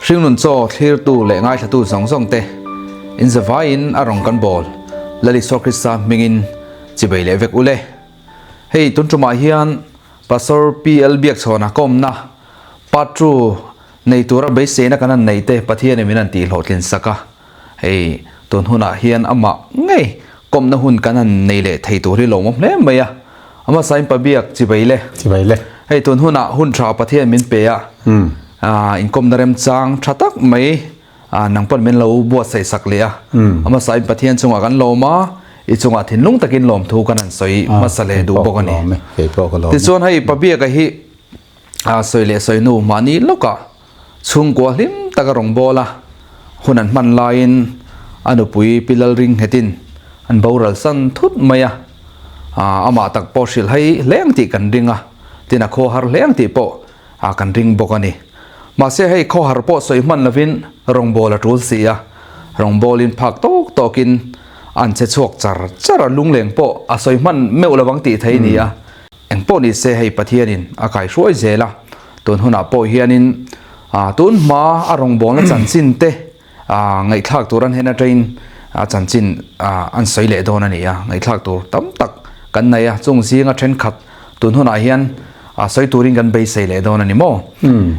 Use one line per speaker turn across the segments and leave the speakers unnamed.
Hringnun chaw thlirtu leh ngaithlatu zawng zawng te in zavaiin a rawn kan bawl Lal Isua Krista hmingin chibei leh vek ule. Hei tun tumah hian Pastor PL Biakchhawna kawmna Part 2 nei tura beiseina kan han nei te Pathianin min han tih hlawhtlin sak a. Hei tun hunah hian amah ngei kawmna hun kan han nei leh thei tur hi lawmawm hle mai a. Ama sain pa biak chibei le. Chibei le. Hei tun hunah hun tha Pathian min pe a. Inkawmna remchang tha tak mai nang pawn min lo buatsaih sak leh a. Ama sain Pathian chungah kan lawm a, i chungah thinlung takin lawmthu kan han sawi hmasa leh duh bawk a ni. Tichuan hei pa biaka hi sawi leh sawi hnu mahni lawkah Chhungkua hlim taka rawn bawl a, hun an hman laiin a nupui Pi Lalringnghetin an boral san thut mai a, amah tak pawh hrilh hai hle ang tih kan ring a, tin a khawhar hle ang tih pawh kan ring bawk a ni. Mahse hei khawhar pawh sawi hman lovin rawngbâwl a tul si a, rawngbâwlin phak tawk tawkin an che chhuak char char a, lungleng pawh a sawi hman meuh lovang tih thei a ni a. Eng pawh ni se hei Pathianin a kaihruai zel a, tun hunah pawh hianin tun hma a rawngbawlna chanchin te ngaihthlak tur an hen atangin chanchin an sawi leh dawn a ni a, ngaihthlak tur tam tak kan nei a, chung zinga thenkhat tun hunah hian sawi turin kan beisei leh dawn a ni maw?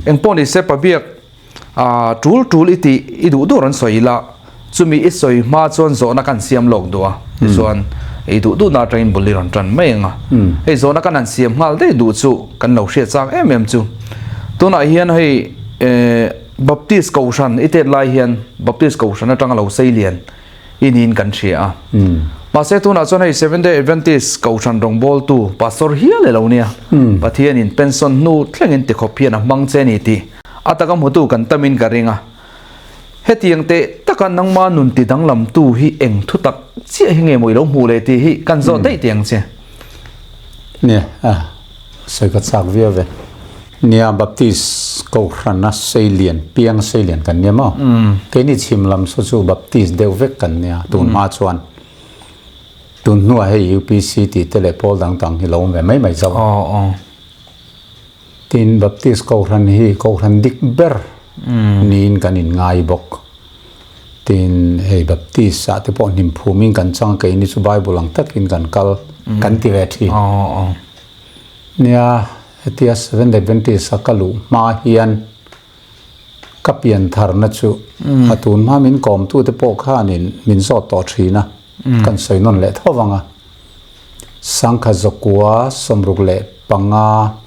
Eng pawh ni se Pabiak Tul tul i tih i duh dur an sawi ila, chumi i sawi hma chuan zawhna kan siam lawk duh a, tichuan i duh duhna atangin bul i rawn tan mai ang a. Hei zawhna kan han siam nghal daih duh chu kan lo hriat chak em em chu. Tunah hian hei Baptist Kohhran i tet lai hian Baptist Kohhran atanga lo sei lian i niin kan hria a. Mahse tunah chuan hei Seventh Day Adventist Kohhran rawngbawltu Pastor hial e lo nia. Pathianin pension hnu thlengin tikhawp hian a hmang che a ni tih a taka hmutu kan tamin ka ring a. Hetiang teh taka nangma nun ti danglamtu hi eng thu tak chiah hi nge maw i lo hmuh leh tih hi kan zawh daih teh ang che.
Nia, sawi ka chak viau ve. Nia, Baptist Kohhrana seilian, piang seilian kan nia maw? Keini chhim lam saw chu Baptist deuh vek kan nia, tun hma chuan. Tun hnuah hei UPC tih te leh pawl dang dang hi lo awm ve mai mai zauh a. Tin, Baptist Kohhran hi Kohhran dik ber niin kan inngai bawk. Tin, hei Baptist ah te pawh hnim phumin kan chang keini chu Bible ang takin kan kal kan ti ve thin. Nia, hetia Seventh Adventist a ka luh hma hian ka pian tharna chu a tun hma min kawmtute pawh khanin min zawt tawh thin a, kan sawi nawn leh tho vang a. Sangkha Zawkua 65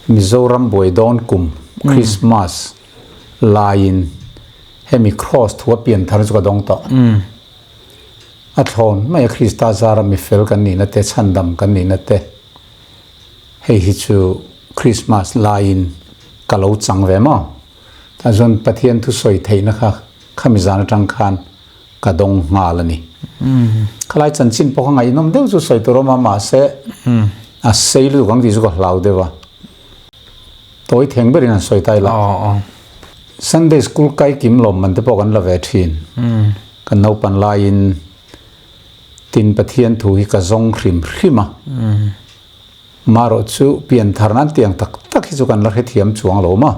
Mizoram buai dawn kum Christmas laiin hemi Kraws thu a pian thar chu ka dawng tawh. A thlawn mai a Krista zara mi fel kan nihna te, chhandam kan nihna te, hei hi chu Christmas laiin ka lo chang ve maw? Tah chuan Pathian thusawi theihna kha khami zan atang khan ka dawng nghal a ni. Khalai chanchin pawh kha ngaihnawm deuh chu sawi tur a awm a, mahse a sei lutuk ang tih chu ka hlau deuh a. Tawi theng berin an sawi ta ila. Sunday school kai kim lawm man te pawh kan la ve thin. Kan naupan laiin tin Pathian thu hi ka zawng hrim hrim a. Marawh chu pianthar nan tiang tak tak hi chu kan la hrethiam chuang lo maw?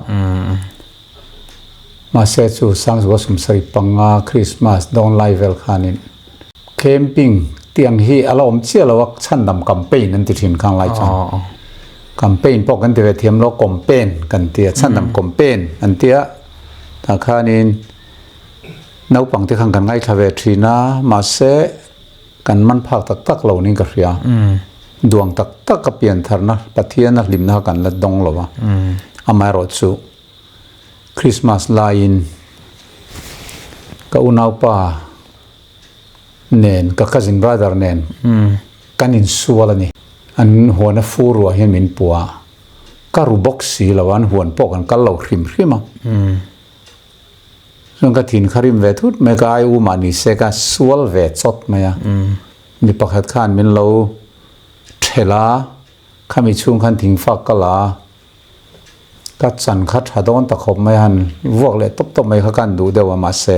Mahse chu Sangzuala 75 Christmas dawn lai vel khanin camping tiang hi a la awm chiah lo a, chhandam campaign an ti thin khang lai chuan. Campaign pawh kan ti ve thiam lo, campaign kan ti a, chhandam campaign an ti a. Tah khanin naupang te khan kan ngaithla ve thin a, mahse Kan man phak tak tak lo niin ka hria. Duang tak tak a pian tharna Pathian a hlimna kha kan la dawng lo a. Amaherawh chu Christmas laiin ka unaupa nen, ka cousin brother nen kan insual a ni. An huan a fur ruah hian min pua a, ka ru bawk si lo a, an huan pawh kan kal lo hrim hrim a. Chuan ka thin kha rim ve thut mai, ka ai u mah ni se ka sual ve chawt mai a. Mi pakhat khan min lo thelh a, khami chhung khan thingfak ka la a, ka chan kha tha dawn ta khawp mai a, han vuak leh tawp tawp mai kha ka han duh deuh a mahse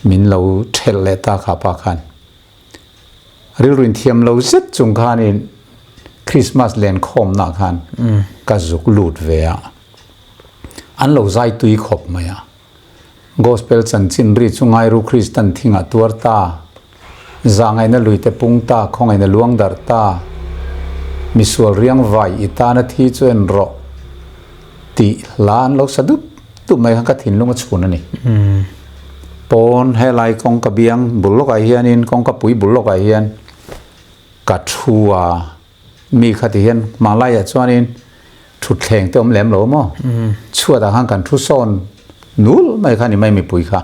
min lo thelh leh ta kha pa khan. Rilru inthiam lo zet chung khanin Christmas lenkhawmna khan ka zuk lut ve a. An lo zai tui khawp mai a. Gospel chanchin ri chu Ngairu Kristan thing a tuar ta, zahngaihna lui te pung ta, khawngaihna luang darh ta, misual riang vai i tana thi chu en rawh tih hla an lo sa dup dup mai khan ka thinlung a chhun a ni. Pawn helai kawngka biang bul lawkah hianin kawngka pui bul lawkah hian ka thu a. Mi kha ti hian hmanlaiah chuanin thutthleng te awm lem lo maw? Chhuatah khan kan thu sawn nul mai kha ni mai mipui kha.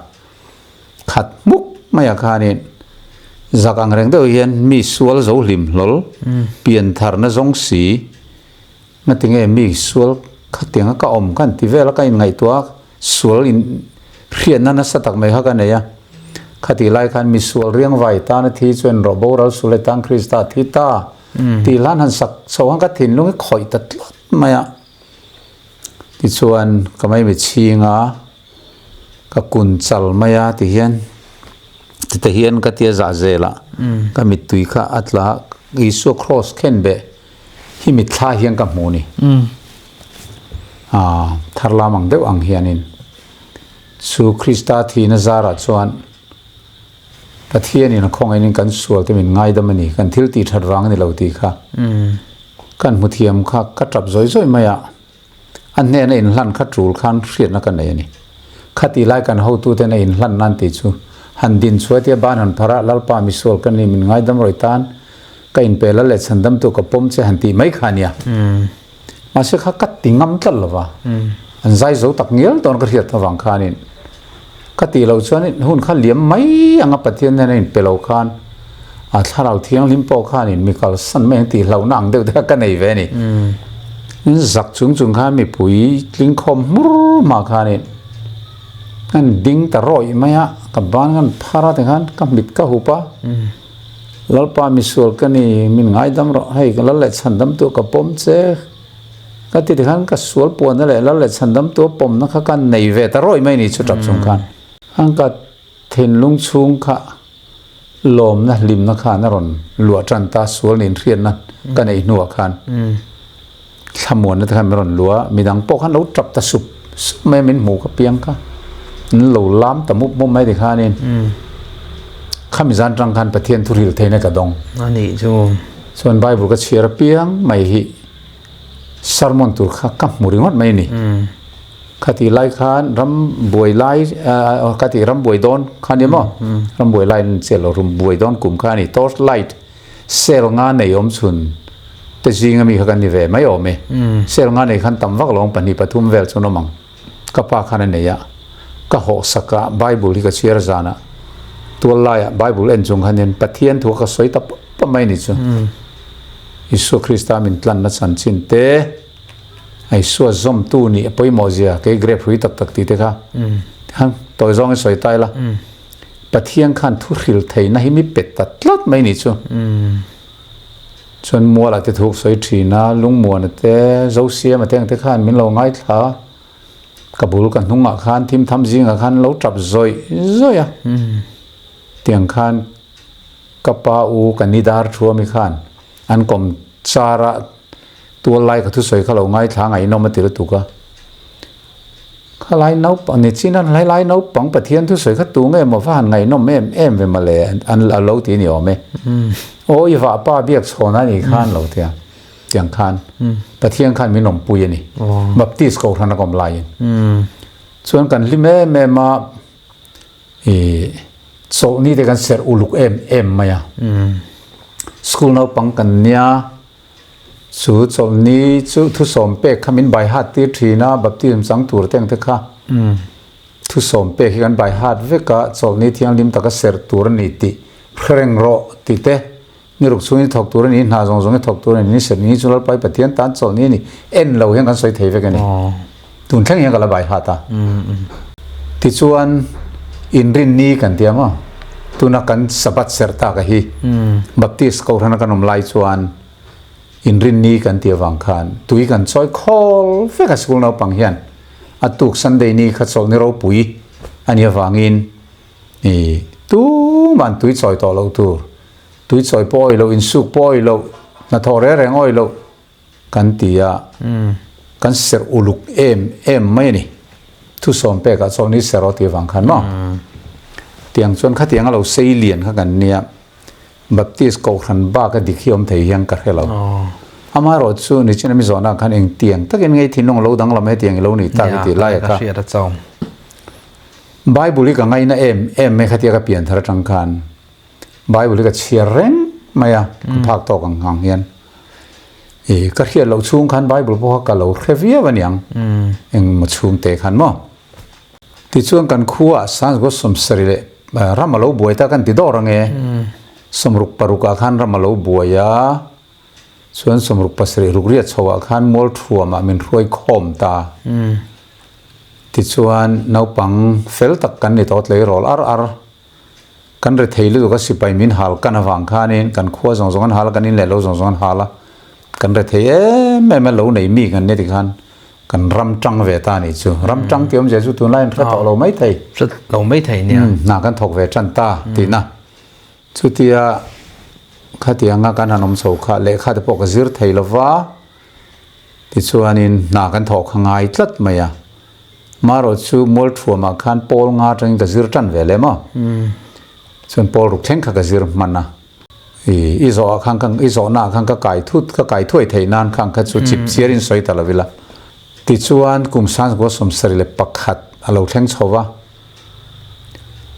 Khat hmuk maiah khanin zak ang reng deuh hian mi sual zo hlim hlawl, pian tharna zawng si, ngatinge mi sual khatianga ka awm khan ti vel a ka inngaihtuah a, Sual in hriatna nasa tak mai kha ka nei a. Khatih lai khan misual riangvai tana thi chuan rawh boral sulai tan Krista a thi ta tih hlan han sak chho khan ka thinlung hi khawih ta tlat mai a. Tichuan ka maimi chhing a, ka kun chal mai a ti hian tite hian ka tia zah zel a, ka mittui kha a tla Isua cross khen beh Hi mitthla hian ka hmu ni. Aaa tharlam ang deuh ang hianin chu Krista thihna zarah chuan Pathianin a khawngainin kan sualte min ngaidam a ni, kan thil tih that vang a ni lo tih kha kan hmu thiam kha ka tap zawi zawi mai a. A hnena inhlan kha tul khan hriatna ka nei a ni. Khatih lai kan hotuten a inhlan nan tih chu han din chhuai tia ban han phar a, Lalpa misual ka ni, min ngaidam rawih tan, ka inpe lal leh chhandamtu ka pawm che han tih mai kha a nia. Mahse kha ka ti ngam tlat lo va, an zai zo tak ngial dawn ka hriat avang khanin Ka tih loh chuan hun kha liam mai anga Pathian hnena inpe lo khan a thlarau thianghlim pawh khanin mi kalsan mai ang tih hlauhna ang deuh te kha ka nei ve a ni. Zak chung chung khan mipui tlingkhawm hmur hma khanin kan ding ta rawih mai a, ka ban kan phar a tikhan ka mit ka hup a, Lalpa misual ka ni, min ngaidam rawh, hei ka lal leh chhandam tur ka pawm che. Ka ti tikhan ka sual puanna leh lal leh chhandamtu a pawmna kha ka nei ve ta rawih mai ni chu tap chung khan. An ka thinlung chhung kha lawmna hlimna khan a rawn luah tan ta sual nin hriatna ka neih hnuah khan thlamuanna te khan min rawn luah a, midang pawh khan lo tap ta sup sup mai a min hmuh ka piang kha an lo lam ta mup mup mai tikhanin khami zan tang khan Pathian thuril theihna ka dawng.
A nih chu.
Chuan Bible ka chhiar apiang mai hi sermon tur kha ka hmu ringawt mai a ni. Khati lai khan ram buai lai khati ram buai dawn kha ni maw? Ram buai lai an chelh lo rum buai dawn kum kha a ni. Torch light cell nga nei awm chhun te zinga mi kha kan ni ve mai awm e. Cell nga nei khan tam vak lo ang pahnih pathum vel chuan awm ang. Ka pa khan a nei a, ka hawh sak a, Bible hi ka chhiar zan a, tual laiah Bible en chung khan hian Pathian thu ka sawi ta pawp pawp mai ni chu. Isua Krista min tlanna chanchin te, a Isua zawmtu nih a pawimawh zia, kei grape hrui tak tak tih te kha tikhan tawi zawngin sawi ta ila, Pathian khan thu hril theihna hi mi pe ta tlat mai ni chu. Chuan Muala te thuk sawi thin a, Lungmuana te, Zosiama te ang te khan min lo ngaithla a, ka bul ka hnungah khan thim tham zingah khan lo tap zawih zawih a, tiang khan ka pa u ka ni dar thu ami khan an kawm char a, tual lai ka thusawi kha lo ngaithla ngaihnawm a ti lutuk a. Khalai naupang ni chin a hlai naupang Pathian thusawi kha tu nge maw va han ngaihnawm em em ve mawle an a lo ti ni awm e. Aw i vahpa biak chhawn a nih khan lo tia tiang khan Pathian khan min awmpui a ni. Baptist kohhran a kawm laiin. Chuan kan hlim em em a i chawlhni te kan serh uluk em em mai a. School naupang kan nia Chu chawlhni chu thusawm pek kha min bai hat tir thin a, baptism chang tur te ang te kha thusawm pek hi kan bai hat vek a, chawlhni thianghlim taka serh tur a ni tih hre reng rawh tih te, ni ruk chhungin i thawk tur a ni, hna zawng zawng i thawk tur a ni, ni serh ni chu Lalpa i Pathian tan chawlhni a ni, en lo hian kan sawi thei vek a ni. Tun thleng hian ka la bai hat a. Tichuan inrinni kan ti ang aw, tuna kan Sabbath serh tak a hi Baptist Kohhrana kan awm lai chuan inrinni kan ti avang khan tui kan chawi khawl vek a school naupang hian a tuk Sunday ni kha chawlhni ropui a nih avangin ih tuman tui chawi tawh loh tur, tui chawi pawh awih loh, insuk pawh awih loh, hnathawh reng reng awih loh, Kan ti a, kan serh uluk em em mai a ni. Thusawm pekah chawlh ni ser aw tih avang khan maw? Tiang chuan khatiang a lo sei lian kha kan nia. Baptist Kohhran bak a dik hi awm thei hian ka hre lo. Amaherawh chu nichin ami zawhna khan eng tiang takin ngei thinlung a lo danglam hetiang i lo nih tak i tih lai a kha. Bible hi ka ngaina em em mai khatia ka pian thar atang khan Bible hi ka chhiar reng mai a, ka phak tawk ang ang hian. I ka hriat loh chhung khan Bible pawh kha ka lo hre viau aniang engmaw chhungte khan maw. Tichuan kan khuaah Sanzgo sawmsarih leh ram a lo buai ta kan ti dawr ange. Sawmruk parukah khan ram a lo buai a, chuan sawmruk pasarih rukriat chhoah khan Mualthuamah min hruai khawm ta. Tichuan naupang fel tak kan ni tawh tleirawl ar ar. Kan rethei lutuk a sipai min hal kan avang khanin kan khua zawng zawng an hal a, kan in leh lo zawng zawng an hal a, kan rethei em em a lo nei mi kan nia tikhan kan ram tang ve ta anih chu. Ram tang tih awmzia chu tunlai in hre tawh lo mai thei.
Hre lo mai thei nia.
Hna kan thawk ve tan ta tihna. Chutia khatianga kan han awm chho kha lehkha te pawh ka zir thei lova tichuanin hna kan thawh kha ngai tlat mai a. Marawh chu Mualthuamah khan pawl nga atangin ka zir tan ve lem a. Chuan pawl ruk thleng kha ka zir hman a. I i zawhah khan ka i zawhnaah khan ka kai thut ka kai thuai theih nan khan kha chu chip chiar in sawi ta lo ila. Tichuan kum Sanskua 71 a lo thleng chho va.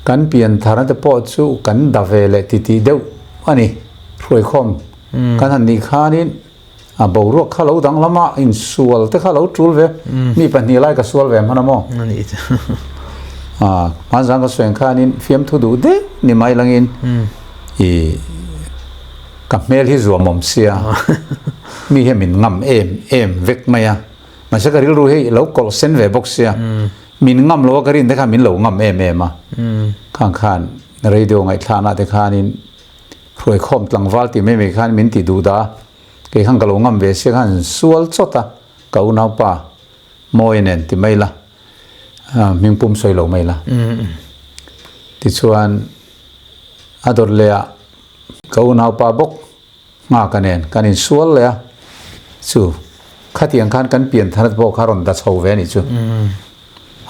Kan pian tharna te pawh chu kan da ve leh titih deuh a ni. Hruaikhawm kan han nih khanin A boruak kha lo dang lama insual te kha lo tul ve. Mi pahnih lai ka sual ve hman a maw?
A nih chu.
A hmanzang ka suain khanin fiamthu duh deuh ni mai langin i ka hmel hi zuamawm sia. Mi hian min ngam em em vek mai a. Mahse ka rilru hi lo kawlh sen ve bawk sia. Min ngam lo a ka rin te khan min lo ngam em em a. Khang khan radio ngaihthlakna te khanin Hruaikhawm tlangval ti mai mai khan min ti duh dah a, kei khan ka lo ngam ve sia khan sual chawt a, ka unaupa Mawi nen ti mai la, hmingpum sawi lo mai la. Tichuan a dawt leh ah ka unaupa bawk nghaka nen kan insual leh a, chu khatiang khan kan pian thar pawh kha rawn da chho ve a nih chu.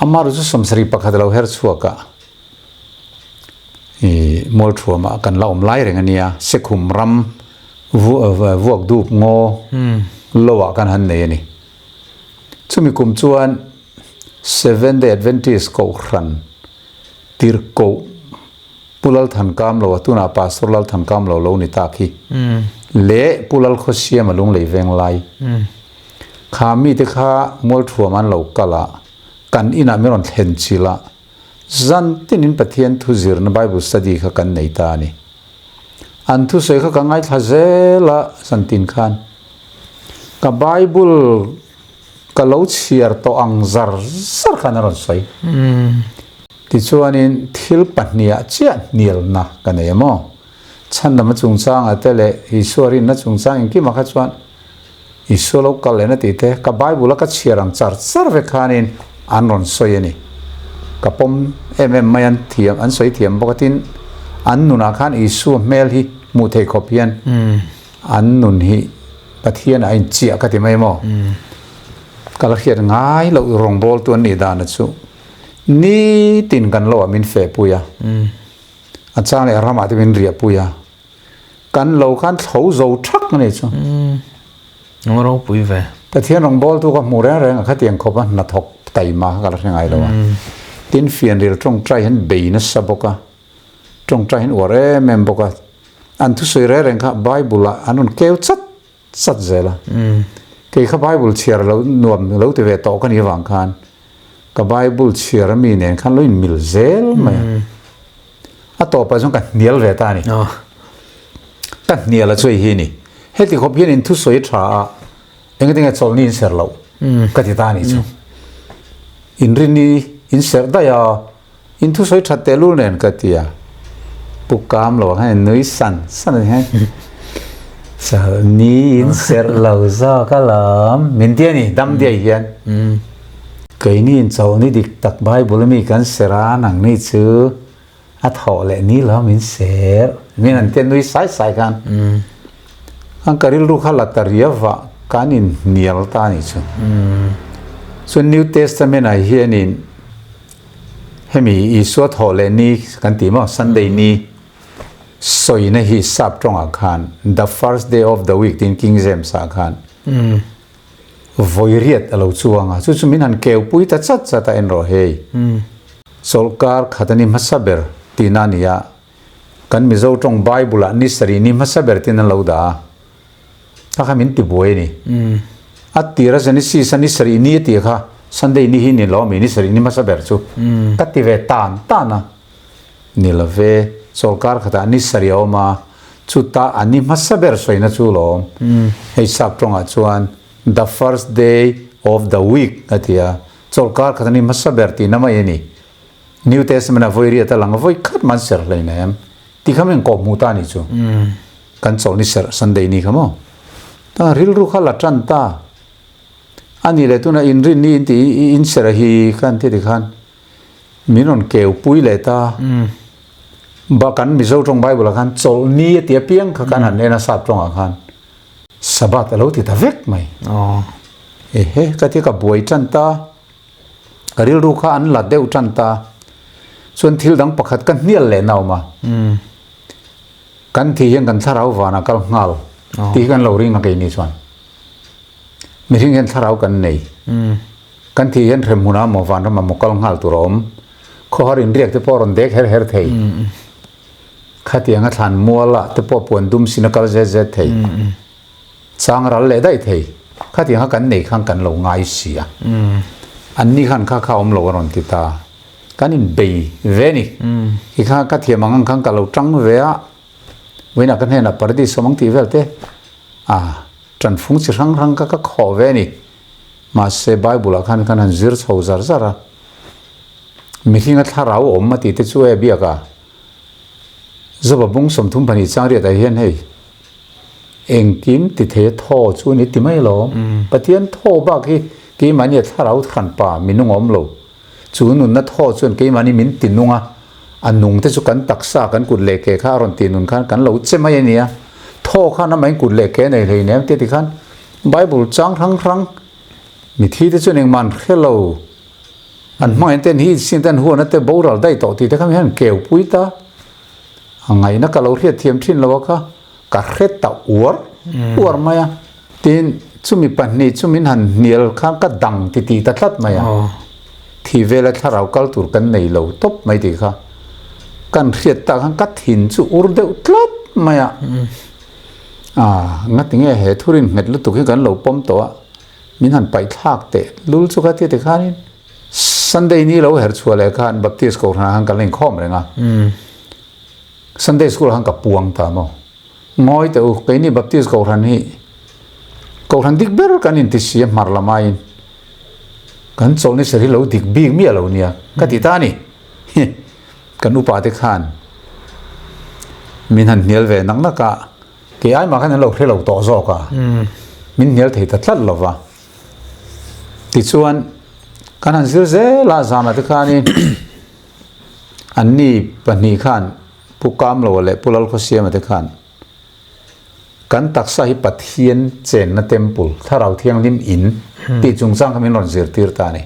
Amaherawhchu chu 71 a lo her chhuak a. I Mualthuamah kan la awm lai reng a nia, Sekhum ram vuak dup ngaw loah kan han nei a ni. Chumi kum chuan Seventh Day Adventist Kohhran tirhkoh Pu Lalthankamlo a tunah Pastor Lalthankamlo lo ni tak hi leh Pu Lalkhawsiama Lunglei Venglai kha mite kha Mualthuam an lo kal a, kan inah min rawn thlen chilh a. Zan tinin Pathian thu zirna Bible study kha kan nei ta a ni. An thusawi kha ka ngaithla zel a zan tin khan. Ka Bible ka lo chhiar tawh ang zar zar khan a rawn sawi. Tichuanin thil pahniha chiah hnialna ka nei a maw? Chhandama chungchanga te leh Isua rinna chungchang engkimah kha chuan Isua lo kal lehna tih te ka Bible a ka chhiar ang char char vek khanin an rawn sawi a ni. Ka pawm em em mai an thiam an sawi thiam bawk a tin an nunah khan Isua hmel hi hmuh theih khawp hian an nun hi Pathian ah a inchiah ka ti mai maw? Ka la hriat ngai loh rawngbawltu an nih dana chu nitin kan lo ah min fehpui a, a chang leh ramah te min riahpui a. Kan lo khan thlo zo thak a ni chu.
Nung ropui ve.
Pathian rawngbawltu ka hmu reng reng a khatiang khawp a hnathawk taima kha ka la hre ngai lo a. Tin fianril tawngtai hian bei nasa bawk a, tawngtai hian uar em em bawk a. An thusawi reng reng kha Bible ah an rawn keu chat chat zel a. Kei kha Bible chhiar lo nuam lo ti ve tawh ka nih avang khan ka Bible chhiar ami nen khan lo inmil zel mai a. A tawpah chuan ka hnial ve ta a ni. Ka hnial a chu hei hi a ni. Heti khawp hian in thusawi tha a, engati nge chawlhni in serh loh ka ti ta a nih chu. Inrinni in serh daih a, In thusawi that tehlul nen ka ti a, Pu Kam lo ah khan in nui san san a ni hian Chawlhni in serh lo zawk alawm min ti a ni dam diai hian. Keini in chawlhni dik tak Bible ami kan serh a nangni chu a thawh leh ni lo min serh min an ti a nui sai sai khan. An ka rilru kha la ta riau a kan inhnial ta a nih chu. Chuan New Testament ah hianin. Hemi Isua thawh leh ni kan ti maw, Sunday ni sawina hi sap tawngah khan the first day of the week tiin King James ah khan vawi riat a lo chuang a, chu chu min han keu pui ta chat chat a en rawh hei. Chawlhkar khat a ni hmasa ber tihna a ni a, kan Mizo tawng Bible ah ni sarih ni hmasa ber tiin an lo dah a. Kha kha min ti buai a ni. A tir a Genesis a ni sarih ni a tih kha Sunday ni hi ni lo ami ni sarih ni hmasa ber chu ka ti ve tan tan a. Ni lo ve, chawlkar khatah ni sarih a awm a, chuta a ni hmasa ber sawina chu lawm. Hei sap tawngah chuan the first day of the week a ti a, chawlkar khat a ni hmasa ber tihna mai a ni. New Testament ah vawi riat a lang a, vawi khat man ser hlein em? Ti kha min kawhhmuh ta a nih chu. Kan chawlh ni serh Sunday ni kha maw? Ta rilru kha la tan ta. A nih leh tuna inrin ni inti in serh hi khan ti ti khan min rawn keu pui leh ta. Ba kan Mizo tawng Bible ah khan chawlh ni a ti apiang kha kan han en a sap tawngah khan Sabbath a lo ti ta vek mai. Ehe ka ti ka buai tan ta. Ka rilru kha an la deuh tan ta. Chuan thil dang pakhat ka hnial leh na awm a. Kan thi hian kan thlarau vanah kal nghal tih hi kan lo ring a keini chuan. Mihring hian thlarau kan nei. Kan thi hian hrem hmunah maw vanramah maw kal nghal tur a awm. Khawhar inriak te pawh a rawn dek her her thei. Khatianga thlan mualah te pawh puan dum sin a kal zet zet thei. Chang ral leh daih thei. Khatiang kha kan nei khan kan lo ngai si a. Anni khan kha kha awm lo a rawn ti ta. Kan in bei ve ni. Khi kha ka thiam ang ang khan ka lo tang ve a, vawiinah ka hnenah paradis awm ang tih vel te a tanfung chi hrang hrang kha ka khawh ve ni. Mahse Bible ah khan kan han zir chho zar zar a, mihringa thlarau awm a tih te chu e biak a, Joba bung 32 chang riat ah hian hei engkim ti thei a thaw chu ni ti mai alawm. Pathian thaw bak hi keimahni a thlarau hranpa minung awm lo. Chu nunna thaw chuan keimahni min ti nung a, a nung te chu kan taksa, kan kut leh ke kha a rawn ti nun khan kan lo che mai a nia. Thaw khan amahin kut leh ke nei hlei nem te ti khan Bible chang hrang hrang mithi te chuan engmah an hre lo, an hmangaih ten hi sin ten huana te boral daih tawh tih te kha mi hian keu pui ta. A ngaihna ka lo hriat thiam thin lo a kha ka hre ta uar uar mai a. Tin, chumi pahnih chu min han hnial khan ka dang ti tih ta tlat mai a. Thi vela thlarau kal tur kan nei lo tawp mai tih kha kan hriat tak khan ka thin chu ur deuh tlat mai a. Ah, ngatinge he thurin nghet lutuk hi kan lo pawm tawh a, min han paih thlak teh lul chu kha tia ti khanin Sunday ni lo her chhuah leh khan Baptist Kohhranah khan kan la inkhawm reng a. Sunday School ah khan ka puang ta maw. Ngawi teh u, keini Baptist Kohhran hi Kohhran dik ber kan inti si a hmar lam aiin kan chawlhni ser hi lo dik bik miah lo nia ka ti ta a ni. Kan upa te khan min han hnial ve nak nak a, kei ai mah khan an lo hre lo tawh zawk a, min hnial thei ta tlat lo va. Tichuan kan han zir zel a zanah te khanin anni pahnih khan Pu Kamloa leh Pu Lalkhawsiama te khan kan taksa hi Pathian chenna temple, Thlarau Thianghlim in tih chungchang kha min rawn zirtir ta a ni.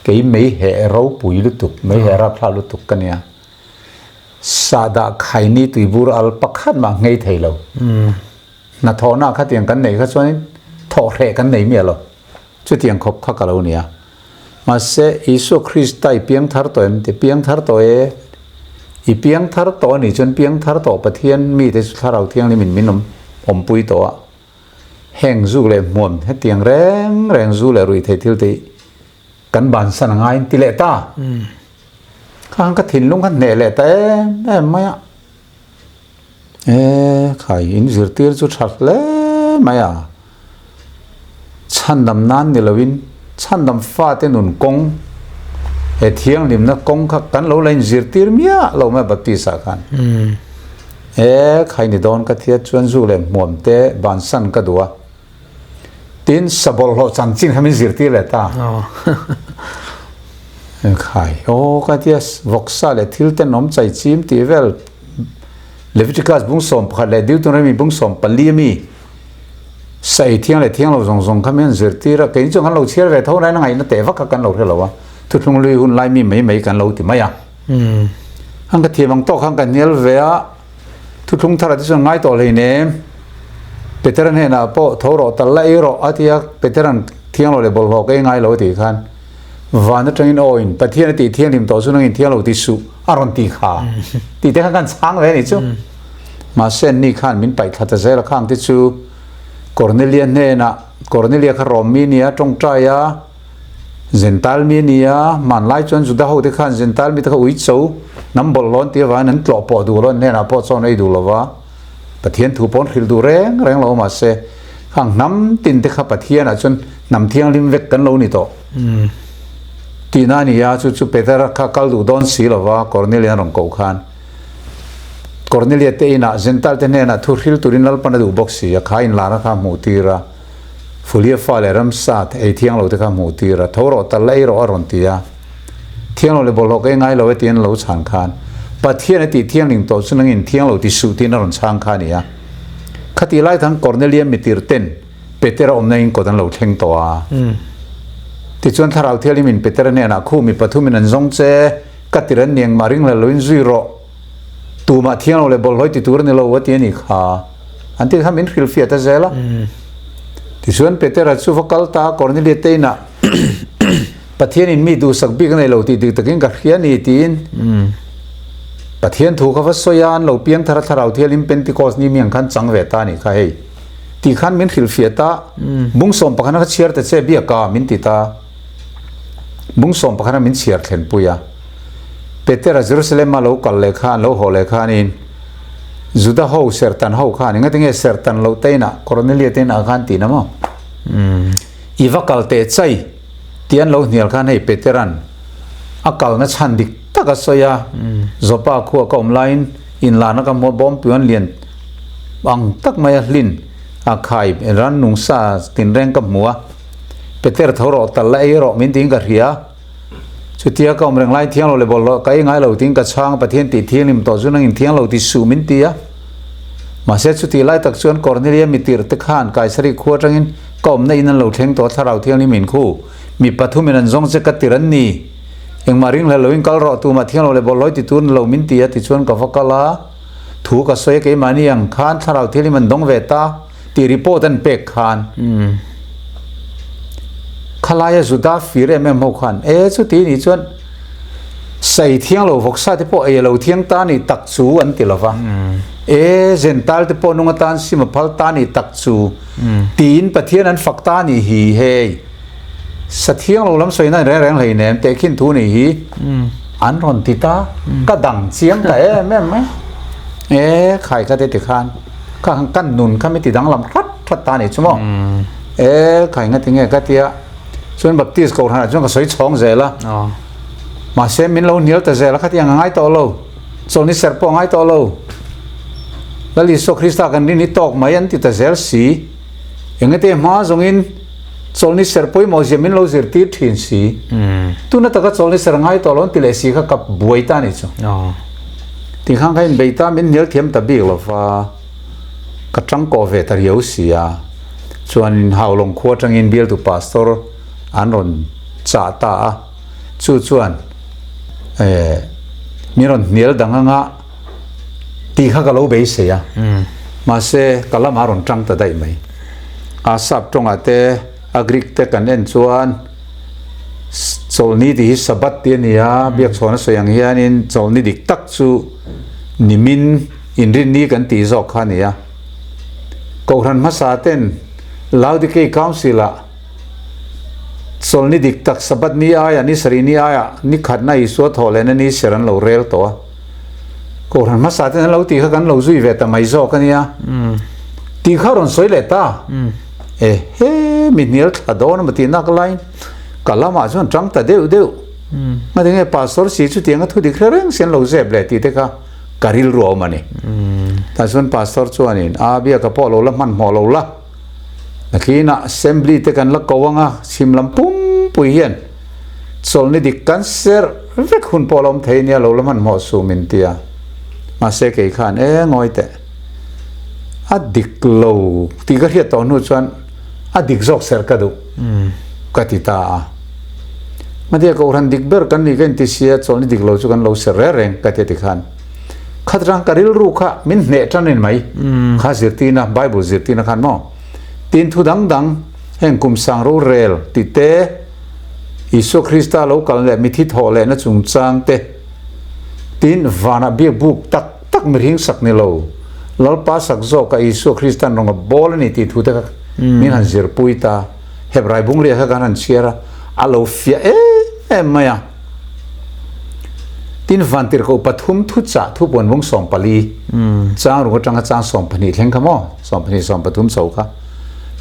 Kei mei heh ropui lutuk, mei heh rapthlak lutuk ka nia. Sahdah khaini tuibur al pakhat mah nghei thei lo. Hnathawhna khatiang kan neih kha chuanin thawhhreh kan nei miah lo. Chutiang khawp kha ka lo nia. Mahse, Isua Krista i piang thar tawh em? Ti piang thar tawh e. I piang thar tawh a nih chuan piang thar tawh Pathian mite chu Thlarau Thianghlim in min awm awmpui tawh a. Heng zuk leh hmuam hetiang reng reng zu leh ruih theih thil te hi kan bansan a ngaiin ti leh ta. Khang ka thinlung kha hneh leh ta em em mai a. E, khai in zirtir chu tha hle mai a. Chhandam nan ni loin chhandam fate nun kawng he thianghlimna kawng kha kan lo la in zirtir miah lo mai Baptist ah khan. E, khai ni dawn ka thiat chuan zu leh hmuam te bansan ka duh a. Tin, sabawlhhlawh chanchin kha min zirtir leh ta. Khai, aw ka tia vawksa leh thil tenawm chai chim tih vel Leviticus bung 11 leh Deuteronomy bung 14 ami sa ei thiang leh thiang lo zawng zawng kha min zirtir a, keini chuan kan lo chhiar ve tho nain a ngaihna teh vak kha kan lo hre lo a. Thuthlung lui hun lai mi mai mai kan lo ti mai a. An ka thiam ang tawk khan ka hnial ve a, thuthlung thar ah te chuan ngai tawh hleinem. Petera hnenah pawh tho rawh tal la ei rawh a ti a, Petera'n thiang lo leh bawlhhlawh ka ei ngai lo a tih khan van atangin aw in Pathian a tih thianghlim tawh chu nangin thiang lo ti suh a rawn ti kha tih te khan kan chhang ve a nih chu. Mahse anni khan min paih thla ta zel a, khang te chu Kornelia hnenah Kornelia kha rawm mi nia tawngtai a, Zentail mi a ni a, hmanlai chuan Juda hote khan Zentail mite kha uicho hnam bawlhhlawh an tih avangin an tlawh pawh duh lo, an hnenah pawh chawn ei duh lo va, Pathian thu pawh an hrilh duh reng reng lo mahse khang hnam tin te kha Pathianah chuan hnam thianghlim vek kan lo ni tawh tihna a ni a, chu chu Petera kha kal duh dawn si lo va, Kornelia an rawn koh khan Kornelia te inah Zentail te hnenah thu hrilh turin Lalpan a duh bawk si a, kha inlarna kha a hmuh tir a. Fulia fa leh ramsa ei thiang lo te kha hmuh tir a, tho rawh tal la ei rawh a rawn ti a. Thiang lo leh bawlhhlawh ka ei ngai lo e tiin a lo chhan khan, Pathian a tih thianghlim tawh chu nangin thiang lo ti suh tiin a rawn chhang kha a ni a. Khatih lai thang Kornelia mitir ten Petera awmna in kawt an lo thleng tawh a. Tichuan Thlarau Thianghlimin Petera hnenah khu mi pathumin an zawng che, ka tir an ni engmah ring hlel loin zui rawh, tumah thiang lo leh bawlhhlawh ti tur a ni lo a ti a nih kha. An ti kha min hrilhfiah ta zel a. Tichuan Petera chu va kal ta a, Kornelia te inah Pathianin mi duhsak bik a nei lo tih dik takin ka hria a ni tiin Pathian thu kha va sawi a, an lo piang thar a thlarau thialin Pentecost ni mi ang khan chang ve ta a nih kha hei tih khan min hrilhfiah ta, Bungsawm pakhana kha chhiar ta che biak a min ti ta. Bungsawm pakhana min chhiar thlenpui a. Petera Jerusalem-a lo kal leh khan, lo haw leh khanin Juda ho serhtan ho khan engati nge serhtan loh te inah Kornelia te inah khan tihna maw? I va kal teh chai tih an lo hnial khan hei Petera'n a kalna chhan dik tak a sawi a, Joppa khua ka awm laiin inlana ka hmuh a bawmpiuan lian ang tak mai a hlin a khai rannung sa tinreng ka hmu a, Peter tho rawh tal la ei rawh min tiin ka hria. Chutia ka awm reng lai thiang lo leh bawlhhlawh ka ei ngai lo tiin ka chhang a, Pathian tih thianghlim tawh chu nangin thiang lo ti suh min ti a. Mahse chutih lai tak chuan Kornelia mi tirh te khan Kaisari khua atangin ka awmna in an lo thleng tawh a, Thlarau Thianghlim in khu mi pathumin an zawng che ka tir an ni. Engmah ring hlel loin kal rawh tumah thiang lo leh bawlhhlawh ti tur ni lo min ti a tichuan ka va kal a, thu ka sawi a keimahni ang khan Thlarau Thianghlim an dawng ve ta. Tih report an pek khan khalaia Juda fir em em ho khan e chuti nih chuan sai thiang lo vawksa te pawh ei a lo thiang ta nih tak chu an ti lova e Gentile te pawh nung atan sim a phal ta nih tak chu tiin Pathian an fak ta nih hi hei sa thiang lo lam sawi nan reng reng hlei nem tehkhin thu nih hi an rawn ti ta ka dang chiang ta em em mai e khai kha te ti khan Kha han kan nun kha mi ti danglam hrat hrat ta nih chu maw? E kha enga tinge ka tia chuan Baptist kohhran ah chuan ka sawi chhawng zel a. Mahse min lo hnial ta zel a khatiang a ngai tawh lo. Chawlhni serh pawh a ngai tawh lo. Lal Isua Krista kan rin hi tawk mai an ti ta zel si. Enga te hma zawngin chawlhni serh pawimawh zia min lo zirtir thin si. Tuna taka chawlhni serh a ngai tawh lo an ti leh si kha ka buai ta nih chu. Tikhan kha inbei ta min hnial thiam ta bik lova, ka tangkawh ve ta riau si a. Chuanin Haulawng khua atangin bialtu pastor an rawn chah ta a, chu chuan eh min rawn hnial dang anga tih kha ka lo beisei a, mahse ka lamah a rawn tang ta daih mai. A sap tawngah te a Greek te kan en chuan Chawlhni tih hi Sabbath tih a ni a, biakchhawn a sawi ang hianin chawlhni dik tak chu nimin inrinni kan tih zawk kha a ni a. Kohhran hmasa ten Laodikei Council-ah chawlhni dik tak Sabbath ni aiah ni sarih ni aiah ni khatna Isua thawh lehna ni ser an lo rel tawh a. Kohhran hmasa ten an lo tih kha kan lo zui ve ta mai zawk a nia. Tih kha rawn sawi leh ta. E he mi hnial thla dawn emaw tih nak laiin ka lamah chuan tang ta deuh deuh. Ngati nge pastor si chutianga thu dik hre reng si an lo zep leh tih te kha ka rilru a awm a ni. Tah chuan pastor chuanin a biaka pawh lo la hmanhmawh lo la, nakinah assembly te kan la ko anga chhim lam pumpui hian chawlhni dik kan serh vek hun pawh la awm thei nia lo la hmanhmawh suh min ti a. Mahse kei khan e ngawi teh. A dik lo tih ka hriat tawh hnu chuan a dik zawk serh ka duh ka ti ta a. Ngatia Kohhran dik ber kan nih ka inti sia, chawlhni dik lo chu kan lo ser reng reng ka ti a ti khan. Khat rang ka rilru kha min hneh tan in mai. Kha zirtirna, Bible zirtirna khan maw? Tin thu dang dang, heng kum sang rorel tih te, Isua Krista lo kal leh mithi thawh lehna chungchang te, tin vanah biak buk tak tak mihring sak ni lo, Lalpa sak zawka Isua Kristan rawnga bawl a ni tih thu te kha min han zirpui ta. Hebrai bungria kha kan han chhiar a, a lo fiah em em mai a. Tin Vantirhkoh pathum thuchah thupuan bung 14, chang ruk atanga chang 12 thleng kha maw, 12 13 chho kha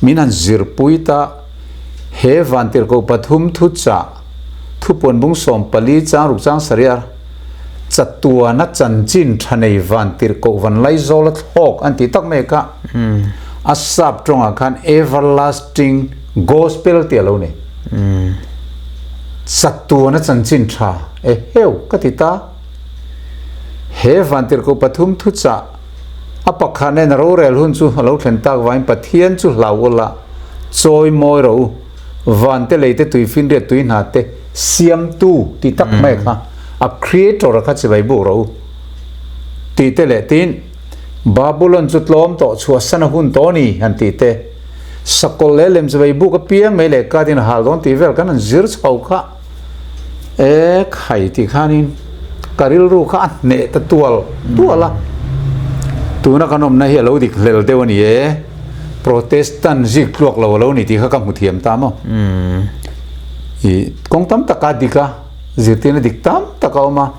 min han zirpui ta. He Vantirhkoh pathum thuchah thupuan bung 14 chang ruk chang sarih a chatuana chanchin tha nei Vantirhkoh van Laizawl a thlawk an tih tak mai kha a sap tawngah khan everlasting gospel tih a lo ni. Chatuana chanchin tha e heu ka ti ta. He Vantirhkoh pathum thuchah a pakhat nen a rorel hun chu a lo thlen tak vangin Pathian chu hlau ula chawi mawi rawh u. Van te lei te tui finriat tui hna te siamtu tih tak mai kha a creator a kha chibai buk rawh u tih te leh tin Babulon chu tlawm tawh chhuahsan a hun tawh a ni han tih te sakawlh leh lem chibai buk apiang mai leh ka tin a hal dawn tih vel kan han zir chho kha E khai tih khanin ka rilru kha a hneh ta tual tual a, tuna kan awmna hi a lo dik hlel deuh a ni e, Protestant zik tluak lo a lo ni tih kha ka hmu thiam ta maw? I kawng tam taka dik a, zirtirna dik tam tak a awm a,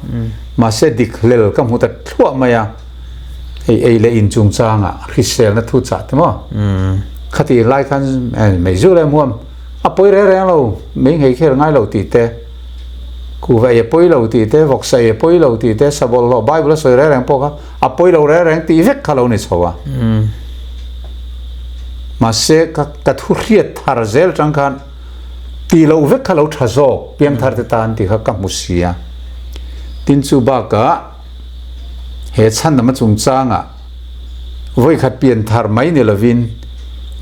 mahse dik hlel ka hmu ta thluah mai a, hei ei leh in chungchangah hriselna thu chah te maw? Khatih lai khan meizu leh hmuam. A pawi reng reng lo, mei nghei kher ngai lo tih te, kuhva ei a pawi lo tih te, vawksa ei a pawi lo tih te, sabawlhhlawh Bible a sawi reng reng pawh kha a pawi lo reng reng tih vek kha lo ni chho a. Mahse, ka ka thu hriat thar zel atang khan tih loh vek kha lo tha zawk piangthar te tan tih kha ka hmu si a. Tin chu bakah he chhandama chungchangah Vawikhat pianthar mai ni lovin